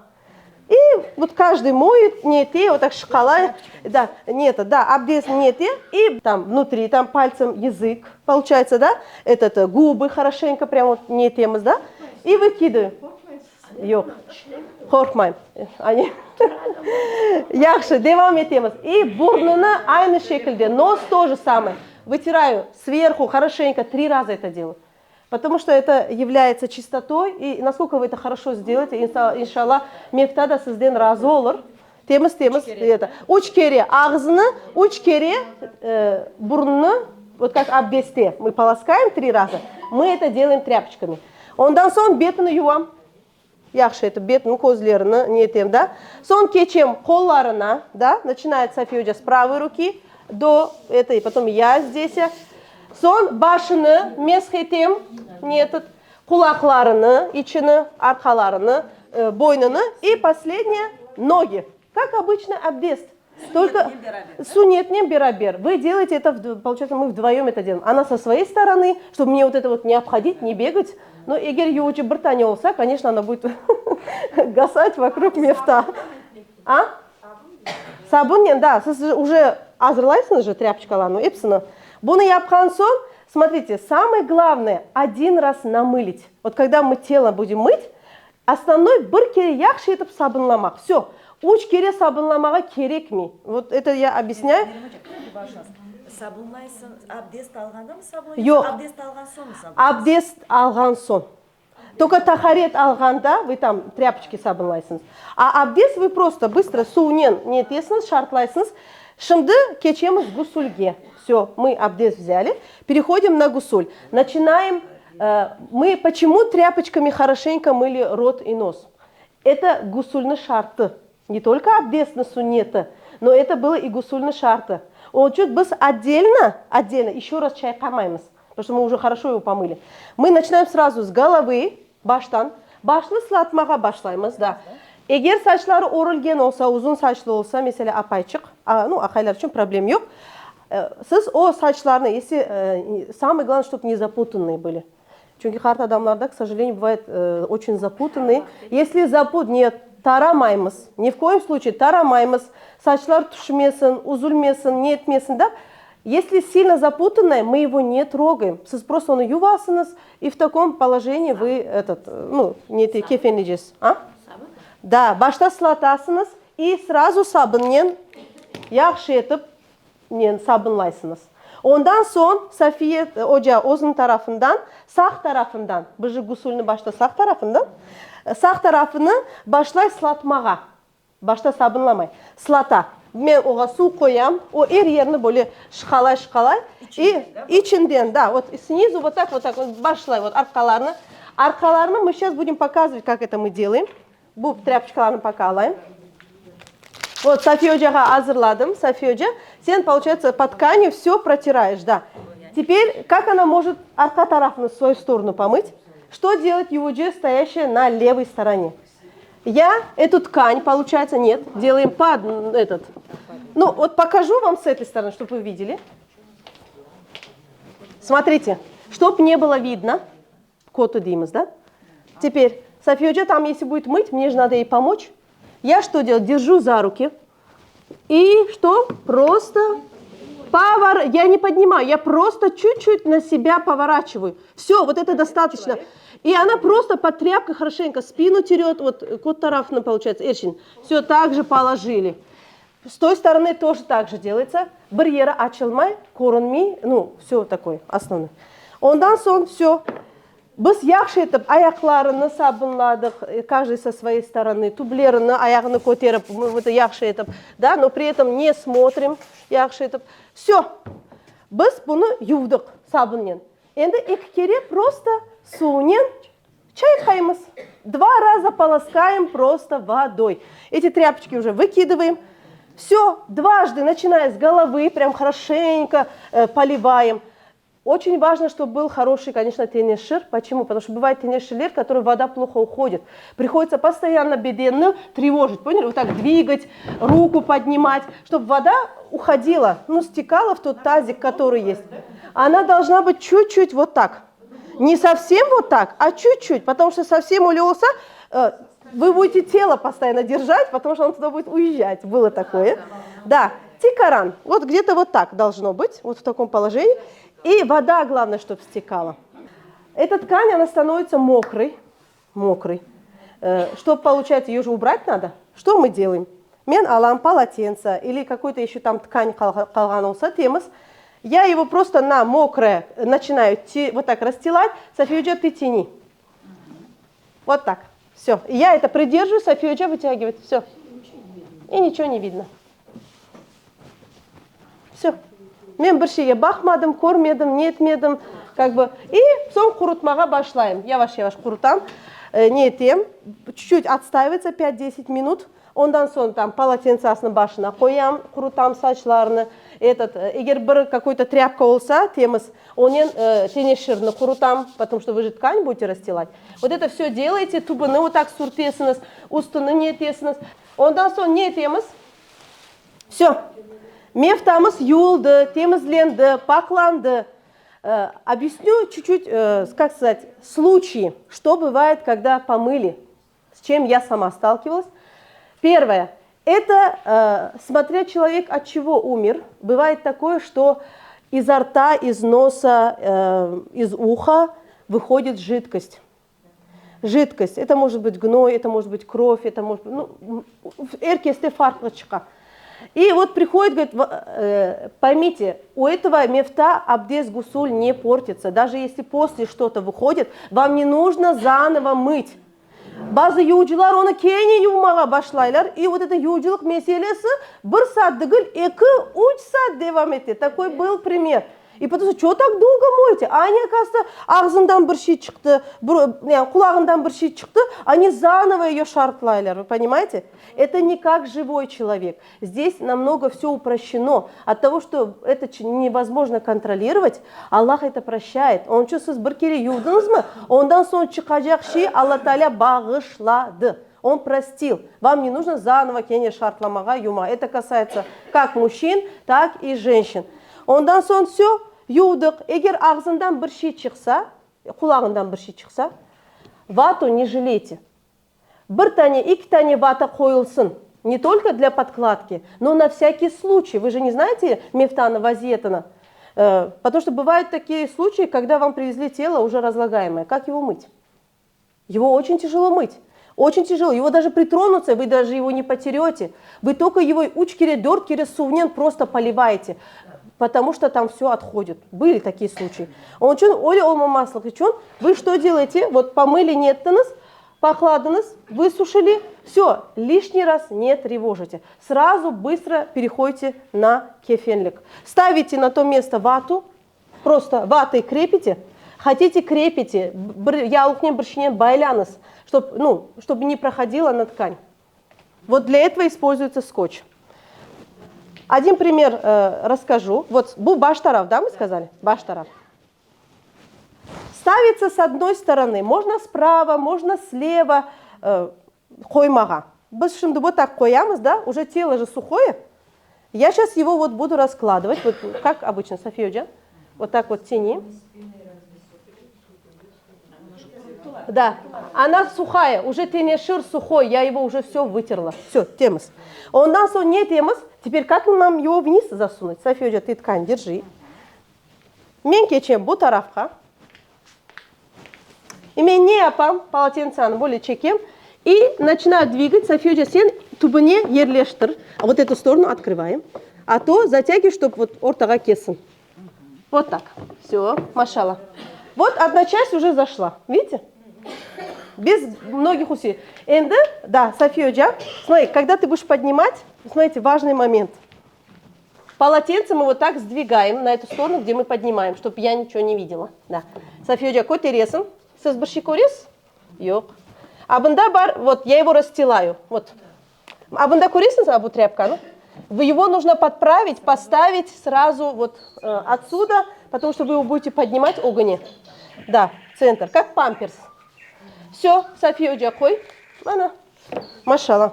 A: И вот каждый моет, не те, вот так şıqalay, да, нет, да, abdest не те, и там внутри, там пальцем язык, получается, да, этот, губы хорошенько прям вот ne etemiz, да, и выкидываем. Yoq, qorqmayım. Ani. Yahşı, devam etemiz. И burnunı aynı şekilde, нос тоже самое. Вытираю сверху хорошенько, три раза это делаю. Потому что это является чистотой, и насколько вы это хорошо сделаете, inşalla, mevta da sizden razı olur. Temiz, temiz, это. Üç kere ağzını, üç kere burnunı, вот как abdestte, мы полоскаем три раза, мы это делаем тряпочками. Ondan soñ betini yuvam. Yahşı etip betini, közlerini ne etem, да. Soñ keçem qollarına, да, начинает Safiye oca с правой руки до этой, потом я здесь. Soñ başını mesh etem, ne этот, qulaqlarını, içini, arqalarını, boynunı и последнее ноги. Как обычно abdest. Только sunnetnen beraber. Вы делаете это, получается, мы вдвоем это делаем. Она со своей стороны, чтобы мне вот это вот не обходить, не бегать. Но eger yuvucı bir tane olsa, конечно, она будет гасать вокруг mevta. А? Sabunnen, да. Siz уже azırlaysıñız же тряпочкаларnı, episini. Bunı yapqan soñ, смотрите, самое главное, один раз намылить. Вот когда мы тело будем мыть, основной bir kere yahşı etip sabunlamaq. Все. Üç kere sabunlamağa kerekmey. Вот это я объясняю.
B: Sabunlaysıñ, abdest alğanda mı sabunlaysıñ?
A: Yoq.
B: Abdest alğan soñ mı sabunlaysıñ?
A: Abdest alğan soñ. Только taharet alğanda вы там тряпочки sabunlaysıñız. А abdest вы просто быстро suvnen ne etesiñiz, şartlaysıñız. Şimdi keçemiz gusülge. Все, мы abdest взяли. Переходим на gusül. Начинаем. Мы почему тряпочками хорошенько мыли рот и нос? Это gusülniñ şartı. Не только abdestniñ sunneti, но это было и gusülniñ şartı. Onıñ içün biz отдельно, отдельно еще раз çayqamaymız, потому что мы уже хорошо его помыли. Мы начинаем сразу с головы, baştan, başını sılatmağa başlaymız, да. Eger saçları örülgen olsa, uzun saçlı olsa, meselâ, apayçıq, ну, aqaylar içün problem yoq. Siz o saçlarnı, если, самое главное, чтобы не запутанные были. Çünki qart adamlarda, к сожалению, бывает очень запутанный. Если запут, нет, taramaymız. Ни в коем случае taramaymız. Saçlar tüşmesin, üzülmesin, ne etmesin da. Если сильно запутанное, мы его не трогаем. Siz просто onı yuvasıñız, и в таком положении вы этот, ну, ne kefenleycesiz. А? Да, başta sılatasıñız и сразу sabınnen yahşı etip nen sabınlaysıñız. Ondan soñ Safiye oca özüniñ tarafından, sağ tarafından, biz же gusulni başta sağ tarafından, sağ tarafını başlay sılatmağa. Başta sabınlamay, sılata. Men oña suv qoyam, o er yerini böyle şıqalay, şıqalay. И içinden, да, вот снизу вот так, вот так başlay, вот arqalarını. Arqalarını мы сейчас будем показывать, как это мы делаем. Bu тряпочка larnı пока alayım. Вот, Safiye ocağa azırladım. Safiye oca, sen, получается, по ткани все протираешь, да. Теперь, как она может arqa tarafını в свою сторону помыть? Что делает yuvucı, стоящая на левой стороне? Я эту ткань, получается, нет, делаем под этот. Ну, вот покажу вам с этой стороны, чтобы вы видели. Смотрите, чтоб не было видно, kötü deymiz, да? Теперь, Safiye oca там, если будет мыть, мне же надо ей помочь. Я что делаю? Держу за руки. И что? Просто повор... Я не поднимаю, я просто чуть-чуть на себя поворачиваю. Все, вот это достаточно. И она просто под тряпкой хорошенько спину терет, вот köt tarafını получается, Эрчин. Все так же положили. С той стороны тоже так же делается. Bir yeri açılmay, körünmey, ну, все такое, основной. Ondan soñ все. Biz yahşı etip ayaqlarını sabınladıq, каждый со своей стороны, tüblerini, ayağını köterip, вот yahşı etip, да, но при этом не смотрим, yahşı etip. Все. Biz bunı yuvdıq sabınnen. Endi eki kere просто suvnen çayqaymız. Два раза полоскаем просто водой. Эти тряпочки уже выкидываем. Все, дважды, начиная с головы, прям хорошенько поливаем. Очень важно, чтобы был хороший, конечно, teneşir. Почему? Потому что бывает teneşirler, который вода плохо уходит. Приходится постоянно bedenni тревожить, поняли? Вот так двигать, руку поднимать, чтобы вода уходила, ну, стекала в тот тазик, который есть. Она должна быть чуть-чуть вот так. Не совсем вот так, а чуть-чуть, потому что совсем öyle olsa, вы будете тело постоянно держать, потому что он туда будет уезжать. Было такое. Да, tikaran. Вот где-то вот так должно быть, вот в таком положении. И вода, главное, чтобы стекала. Эта ткань, она становится мокрой. Мокрой. Что получается, ее же убрать надо. Что мы делаем? Men alam полотенце или какой-то еще там ткань qalğan olsa temiz. Я его просто на мокрое начинаю вот так расстилать. Safiye oca, ты тяни. Вот так. Все. Я это придерживаю, Safiye oca вытягивает. Все. И ничего не видно. Все. Men bir şeyge baqmadım, körmedim, ne etmedim. Как бы. И soñ qurutmağa başlayım. Yavaş-yavaş qurutam. Ne etem. Чуть-чуть отстаивается 5-10 минут. Ondan soñ там полотенце sını başına qoyam, qurutam saçlarını. Этот, eger bir какой-то тряпка olsa, temiz, onen teneşirni qurutam, потому что вы же ткань будете расстилать. Вот это все делаете, tübüni вот так sürtesiñiz, üstüni ne etesiñiz. Ondan soñ ne etemiz? Все. Mevtamız yuvuldı, temizlendi, paqlandı. Объясню чуть-чуть, как сказать, случаи, что бывает, когда помыли, с чем я сама сталкивалась. Первое, это смотря человек от чего умер. Бывает такое, что изо рта, из носа, из уха выходит жидкость. Жидкость. Это может быть гной, это может быть кровь, это может быть, ну, er keste farqlı çıqa. И вот приходит, говорит, поймите, у этого mevta abdest gusul не портится. Даже если после что-то выходит, вам не нужно заново мыть. Bazı yuvucılar onı kene yuvmağa başlaylar. И вот это yuvucılıq meselesi bir saat degil, 2-3 saat devam etti. Такой был пример. И потом, что так долго моете? А они, оказывается, ağzından bir şey çıqtı, yani qulağından bir şey çıqtı, они заново ее şartlaylar, вы понимаете? Это не как живой человек. Здесь намного все упрощено. От того, что это невозможно контролировать, Allah это прощает. Onıñ içün siz bir kere yuvdıñızmı? Ondan soñ çıqacaq şey Alla Teala bağışladı. Он простил. Вам не нужно заново kene şartlamağa yuvma. Это касается как мужчин, так и женщин. Ondan soñ все, yuvdıq. Eger ağzından bir şey çıqsa, Qulağından bir şey çıqsa, vatu ne jaleyte. Bir tane, eki tane vata qoyulsın, ne tolko dlâ podkladki, no na vsâkiy sluçiy, vı je ne znayete mevtanıñ vaziyetini, potomu çto bıvayut takiye sluçayi, kogda vam privezli telo uje razlagaemое, kak ego mıtь? Ego oçen tâjelo mıtь, oçen tâjelo, ego daje pritronutsa, vı daje ego ne poterete, vı tolko ego üç kere, dört kere suvnen prosto polivaete, potomu çto tam vsö othodit, bıli takiye sluçayi. Onıñ içün öyle olmamaslıq içün vı çto delayte, vot pomıli nettiñiz, Paqladıñız, vısuşili, vsö, lişniy raz ne trevojite. Srazu bıstro perehodite na kefenlik. Stavite na to mesto vatu, prosto vatıy krepite, hotite krepite, bir yavluqnen bir şeynen baylañız, ştob, nu, ştob ne prohodila na tkan. Vot dlâ etova ispolzuyetsâ skotç. Odin primer rasskajу. Vot bu baş taraf, da, mı skazali? Baş taraf. Stavится s odnoy storony, можно sprava, можно sleva qoymağa. Biz şimdi vot tak qoyamız, da, uje telo же suhoye. Ya şas ego vot budu raskladovat, vot kak obıçno, Sofiya oca, vot tak vot teni. Da, ona suhaya, uje teneşir suhoy, ya ego uje vsö vıterla, vsö, temiz. Ondan soñ ne etemiz? Teper kak nam ego vniz zasunut? Sofiya oca, tı tkan derji. Men keçem bu tarafqa. I men ne yapam? Polotentsanı böyle çekem i načinаю dvigat. Sofiya oca, sen tübüne yerleştir. Vot etu storonu otkrıvayım. A to zatyagiv, ştob vot ortağa kelsin. Vot tak. Vsö, maşallah. Vot odna çast uje zaşla. Vidite? Bez mnogih usiliy. Endi, da, Sofiya oca, smotri, kogda tı budeş podnimat, смотрите, важный момент. Polotentse мы vot tak sdvigaem na etu storonu, gde mı podnimaem, ştob ya niçego ne videla. Da. Sofiya oca, köteresiñ. Siz bir şey köresiz? Yoq. A bunda bar, vot, ya ego rasstilayu. Vot. A bunda köresiñiz a bu trâpkanı? Ego нужно podpravit, postavit srazu vot otsuda, potomu çto vı ego budete podnimat ögüne. Da, tsentr, kak pampers. Vsö, Sofiya oca, qoy. Mana. Maşallah.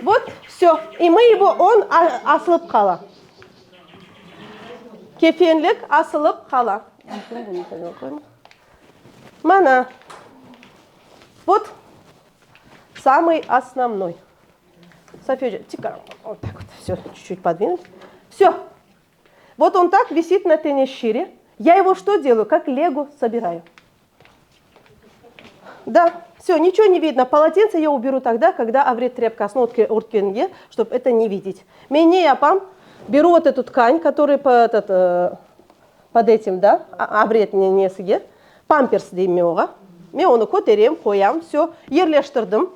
A: Vot, vsö. I mı ego, on asılıp qala. Kefenlik asılıp qala. Mana. Vot, samıy osnovnoy. Sofiya oca, tiko, vot tak vot, vsö, çut-çut podvinut. Vsö. Vot on tak visit na teneşire. Ya ego çto delayu? Kak lego sobirayu. Da, vsö, niçego ne vidno. Polotence ya uberu togda, kogda avret trâpkasını örtkenge, ştob eto ne videt. Men ne yapam? Beru vot etu tkan, kotoryy po etot, pod etim, da, avret nesige, pampers deyim men oğa. Men onı köterem, qoyam, vsö, yerleştirdim.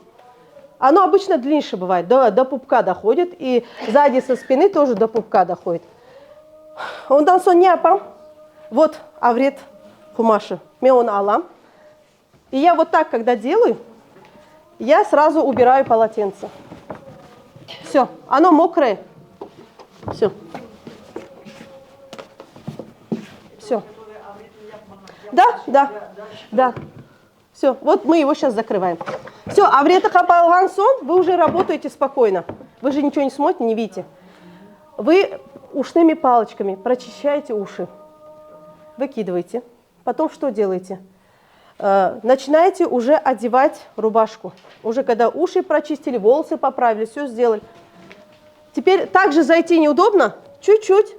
A: Ono obıçno dlinše bıvayet, do, do pupka dohodit, i szadi so spiny tože do pupka dohodit. Ondan soñ ne yapam? Vot, avret qumaşı. Men onı alam. I ya vot tak, kogda delayu, ya srazu ubirayu polotence. Vsö, ono mokroye. Vsö. Vsö. Da, da, da. Vsö, vot mı ego şas zakrıvaem. Vsö, avreti qapalğan soñ, vı uje rabotaete spokoyno. Vı je niçego ne smotite, ne vidite. Vı uşnımi paloçkami proçişçaete uşi. Vıkidıvaete. Potom çto delaete? Načinaete uje odevat rubaşku. Uje kogda uşi proçistili, volosı popravili, vsö sdelali. Teper tak je zayti neudobno, çut-çut,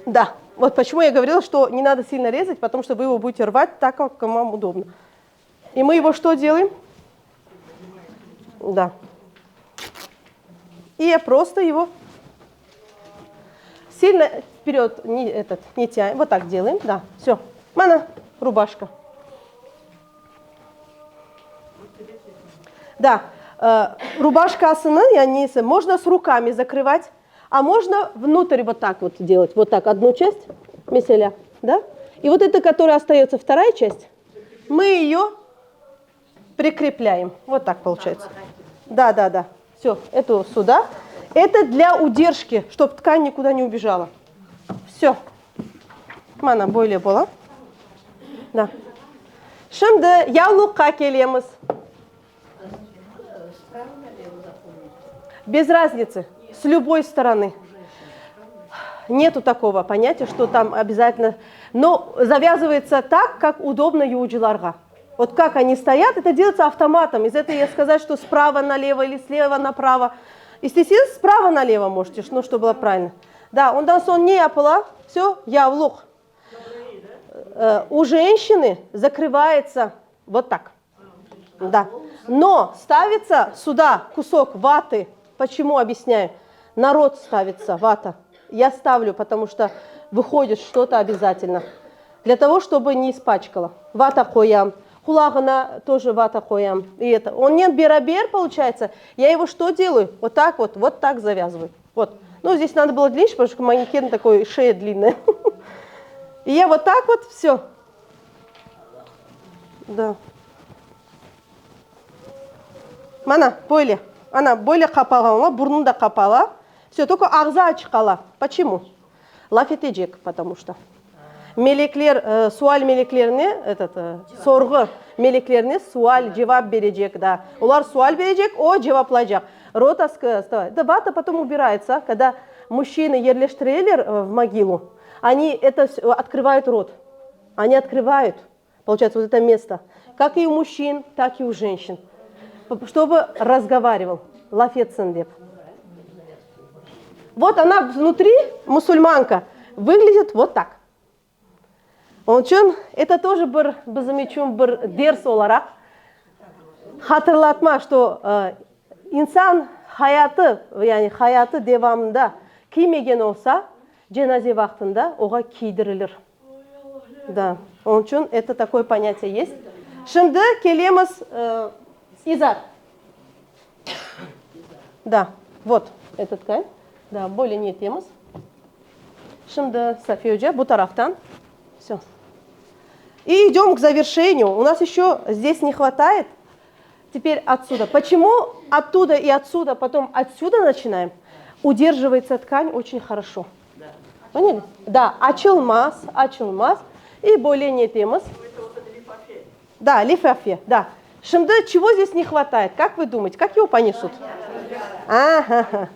A: da. Vot poçemu ya govorila, çto ne nado silno rezat, potomu çto vı ego budete rvat tak, kak vam udobno. I mı ego çto delaem? Da. I ya prosto ego silno vpered ne, etot, ne tânем, vot tak delaem, da, vsö. Mana rubaşka. Da, rubaşkasını, yani nesi, mojno s rukami zakrıvat, a mojno vnutr vot tak vot delat, vot tak odnu çast, meselâ, da, i vot eto, kotoraya ostayötsa vtoraya çast, mı eyo prikreplyayem. Vot tak poluçayetsâ. Da, da, da. Vsö, eto süda. Eto dlâ uderjki, ştob tkan nikuda ne ubejala. Vsö. Mana böyle bola. Da. Şimdi yavluqqa kelemiz. Bez raznitsı, s lüboy storony. Netu takogo ponyatiya, çto tam obâzatelno. Но завязывается так, как удобно yuvucılarğa. Вот как они стоят, это делается автоматом. Из этого я сказать, что справа налево или слева направо. İsteseñiz, справа налево можете, ну, чтобы было правильно. Да, ondan soñ ne yapıla? Все, yavluq. У женщины закрывается вот так. Да. Но ставится сюда кусок ваты. Почему, объясняю. На рот ставится вата. Я ставлю, потому что выходит что-то обязательно. Для того, чтобы не испачкало. Vata qoyam. Qulağına тоже vata qoyam. И это. Onen beraber, получается. Я его что делаю? Вот так вот, вот так завязываю. Вот. Ну, здесь надо было длиннее, потому что манекен такой, шея длинная. И я вот так вот все. Да. Mana, böyle. Ana, böyle qapalğan, burnu da qapalı. Все, только ağzı açıq qala. Почему? Laf etecek, потому что. Melekler, e, sual meleklerine, этот, e, sorğu meleklerine sual, cevap berecek, да. Olar sual berecek, o cevaplaycaq. Рот оставает. Да, вата потом убирается, когда мужчины yerleştireler э, в могилу, они это открывают рот. Они открывают, получается, вот это место. Как и у мужчин, так и у женщин. Чтобы разговаривал. Laf etsin dep. Вот она внутри, мусульманка, выглядит вот так. Onıñ içün это тоже bir bizim içün bir ders olaraq hatırlatma, что e, insan hayatı, yani hayatı devamında kiymegen olsa, cenaze vaqtında oña kiydirilir. Да, onıñ içün это такое понятие есть. Şimdi kelemiz e, izar. Да, вот эта ткань. Да, böyle ne etemiz. Şimdi Safiye oca bu taraftan. Все. И идем к завершению. У нас еще здесь не хватает. Теперь отсюда. Почему оттуда и отсюда, потом отсюда начинаем? Удерживается ткань очень хорошо. Поняли? Да, açılmaz, açılmaz. И böyle ne etemiz. Да, lifafe, да. Şimdi чего здесь не хватает? Как вы думаете, как его понесут? Ага.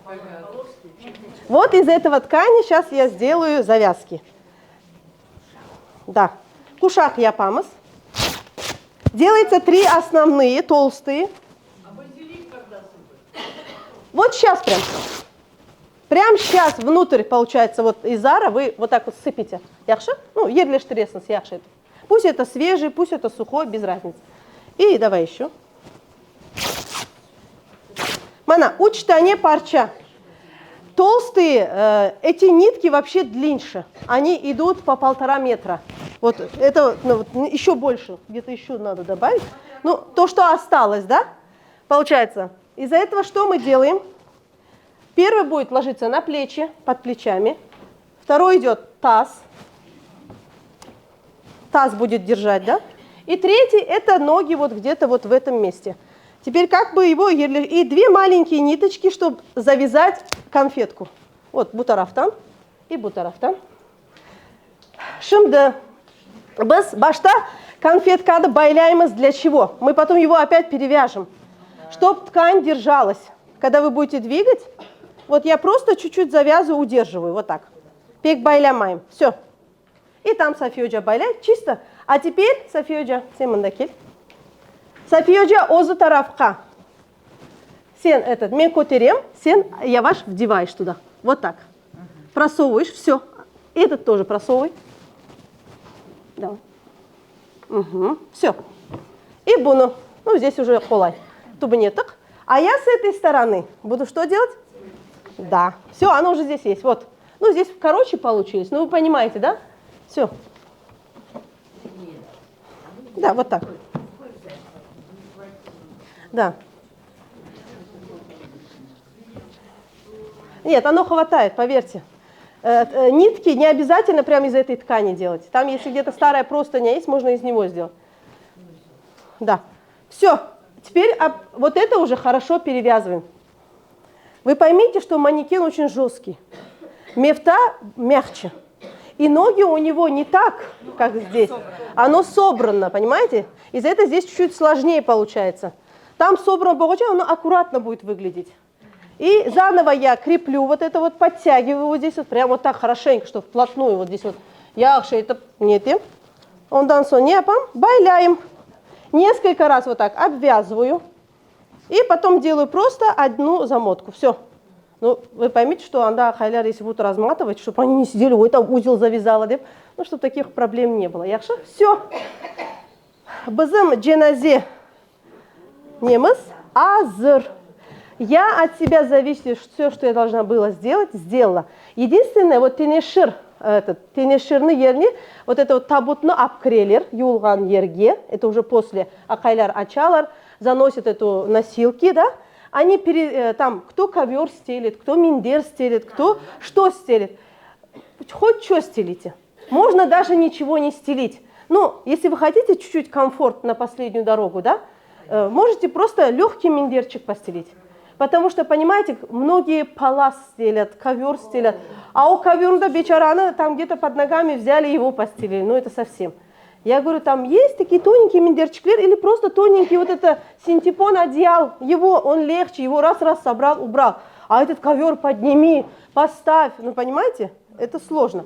A: Вот из этого ткани сейчас я сделаю завязки. Да. Quşaq yapamız. Делается три основные, толстые. Вот сейчас прям. Прям сейчас внутрь, получается, вот изара вы вот так вот сыпете. Yahşı? Ну, yerleştiresiñiz, yahşı. Пусть это свежий, пусть это сухой, без разницы. И давай еще. Mana, üç tane parça. Толстые, э, эти нитки вообще длиннее. Они идут по полтора метра. Вот это ну, вот, еще больше, где-то еще надо добавить. Ну, то, что осталось, да? Получается, из-за этого что мы делаем? Первый будет ложиться на плечи, под плечами. Второй идет таз. Таз будет держать, да? И третий это ноги вот где-то вот в этом месте. Теперь как бы его... И две маленькие ниточки, чтобы завязать конфетку. Вот bu taraftan и bu taraftan. Şimdi biz başta конфетkanı baylaymız для чего? Мы потом его опять перевяжем. Чтоб ткань держалась. Когда вы будете двигать, вот я просто чуть-чуть завязываю, удерживаю, вот так. Pek baylamayım. Все. И там Safiye oca baylay, чисто. А теперь, Safiye oca, sen mında kel. Safiye oca özü tarafqa. Sen этот, men köterem, sen yavaş вдеваешь туда. Вот так. Просовываешь, все. Этот тоже просовывай. Давай. Угу. Все. И bunı. Ну, здесь уже qolay. Tübüne tıq. А я с этой стороны буду что делать? Да. Все, оно уже здесь есть. Вот. Ну, здесь короче получились. Ну, вы понимаете, да? Все. Да, вот так. Да. Нет, оно хватает, поверьте. Э, э, нитки не обязательно прямо из этой ткани делать. Там, если где-то старая простыня есть, можно из него сделать. Да. Все. Теперь вот это уже хорошо перевязываем. Вы поймите, что манекен очень жесткий. Mefta мягче. И ноги у него не так, как здесь. Оно собрано, понимаете? Из-за этого здесь чуть-чуть сложнее получается. Там собрано получается, оно аккуратно будет выглядеть. И заново я креплю вот это вот, подтягиваю вот здесь вот, прямо вот так хорошенько, чтобы вплотную вот здесь вот. Yahşı etip ne etem. Ondan soñ ne yapam? Baylayım. Несколько раз вот так обвязываю. И потом делаю просто одну замотку. Все. Ну, вы поймите, что anda aqaylar, если будут разматывать, чтобы они не сидели, ой, там узел завязала, dep. Ну, чтобы таких проблем не было. Yahşı? Все. Bizim cenaze nemiz azır. Я от себя зависит, все, что я должна была сделать, сделала. Единственное, вот teneşir, этот, teneşirni yerine, вот это вот tabutnı ap kireler, yuvulğan yerge, это уже после aqaylar açalar, заносят эту носилки, да, они пере, э, там, кто ковер стелит, кто minder стелит, кто что стелит. Хоть что стелите. Можно даже ничего не стелить. Ну, если вы хотите чуть-чуть комфорт на последнюю дорогу, да, э, можете просто легкий миндерчик постелить. Потому что, понимаете, многие палас стелят, ковер стелят, а у ковера biçaranı там где-то под ногами взяли его постелили. Ну, это совсем. Я говорю, там есть такие тоненькие миндерчиклер или просто тоненький вот это синтепон одеял, его, он легче, его раз-раз собрал, убрал. А этот ковер подними, поставь, ну понимаете, это сложно.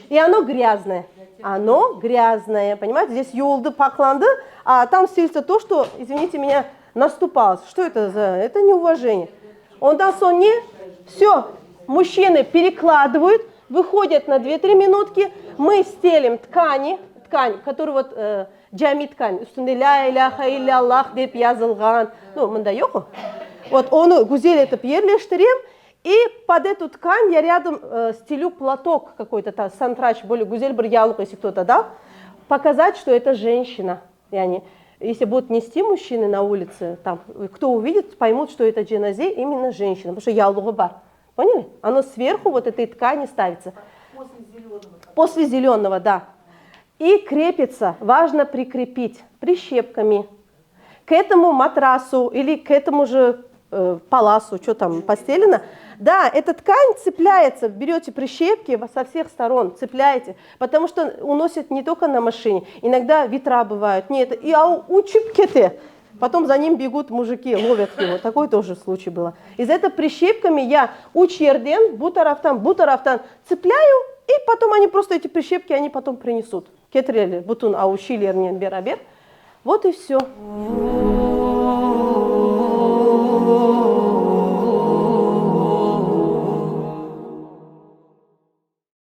A: И оно грязное, оно грязное, понимаете, здесь yuvuldı paqlandı, а там стелится то, что, извините меня, наступалось. Что это за, это неуважение. Ondan soñ ne, все, мужчины перекладывают, выходят на 2-3 минутки, мы стелим ткани, ткань, которую вот э, cami ткань, üstünde lâ ilâhe illallah dep yazılğan, ну, mında yoq Вот onı güzel etip yerleştirem, и под эту ткань я рядом э, стелю платок какой-то, там, santıraç, более güzel bir yavluq, если кто-то дал, показать, что это женщина. Yani, если будут нести мужчины на улице, там, кто увидит, поймут, что это cenaze именно женщина, потому что yavluğı bar. Поняли? Оно сверху вот этой ткани ставится.
B: После зеленого.
A: После зеленого, да. И крепится, важно прикрепить прищепками к этому матрасу или к этому же э, паласу, что там постелено. Да, эта ткань цепляется, берете прищепки со всех сторон, цепляете, потому что уносят не только на машине, иногда ветра бывают, нет, и а uçıp kete. Потом за ним бегут мужики, ловят его. Такой тоже случай было. Из-за этого прищепками я üç yerden, bu taraftan, bu taraftan цепляю, и потом они просто эти прищепки, они потом принесут. Ketireler, bütün avuçlarınen beraber. Вот и все.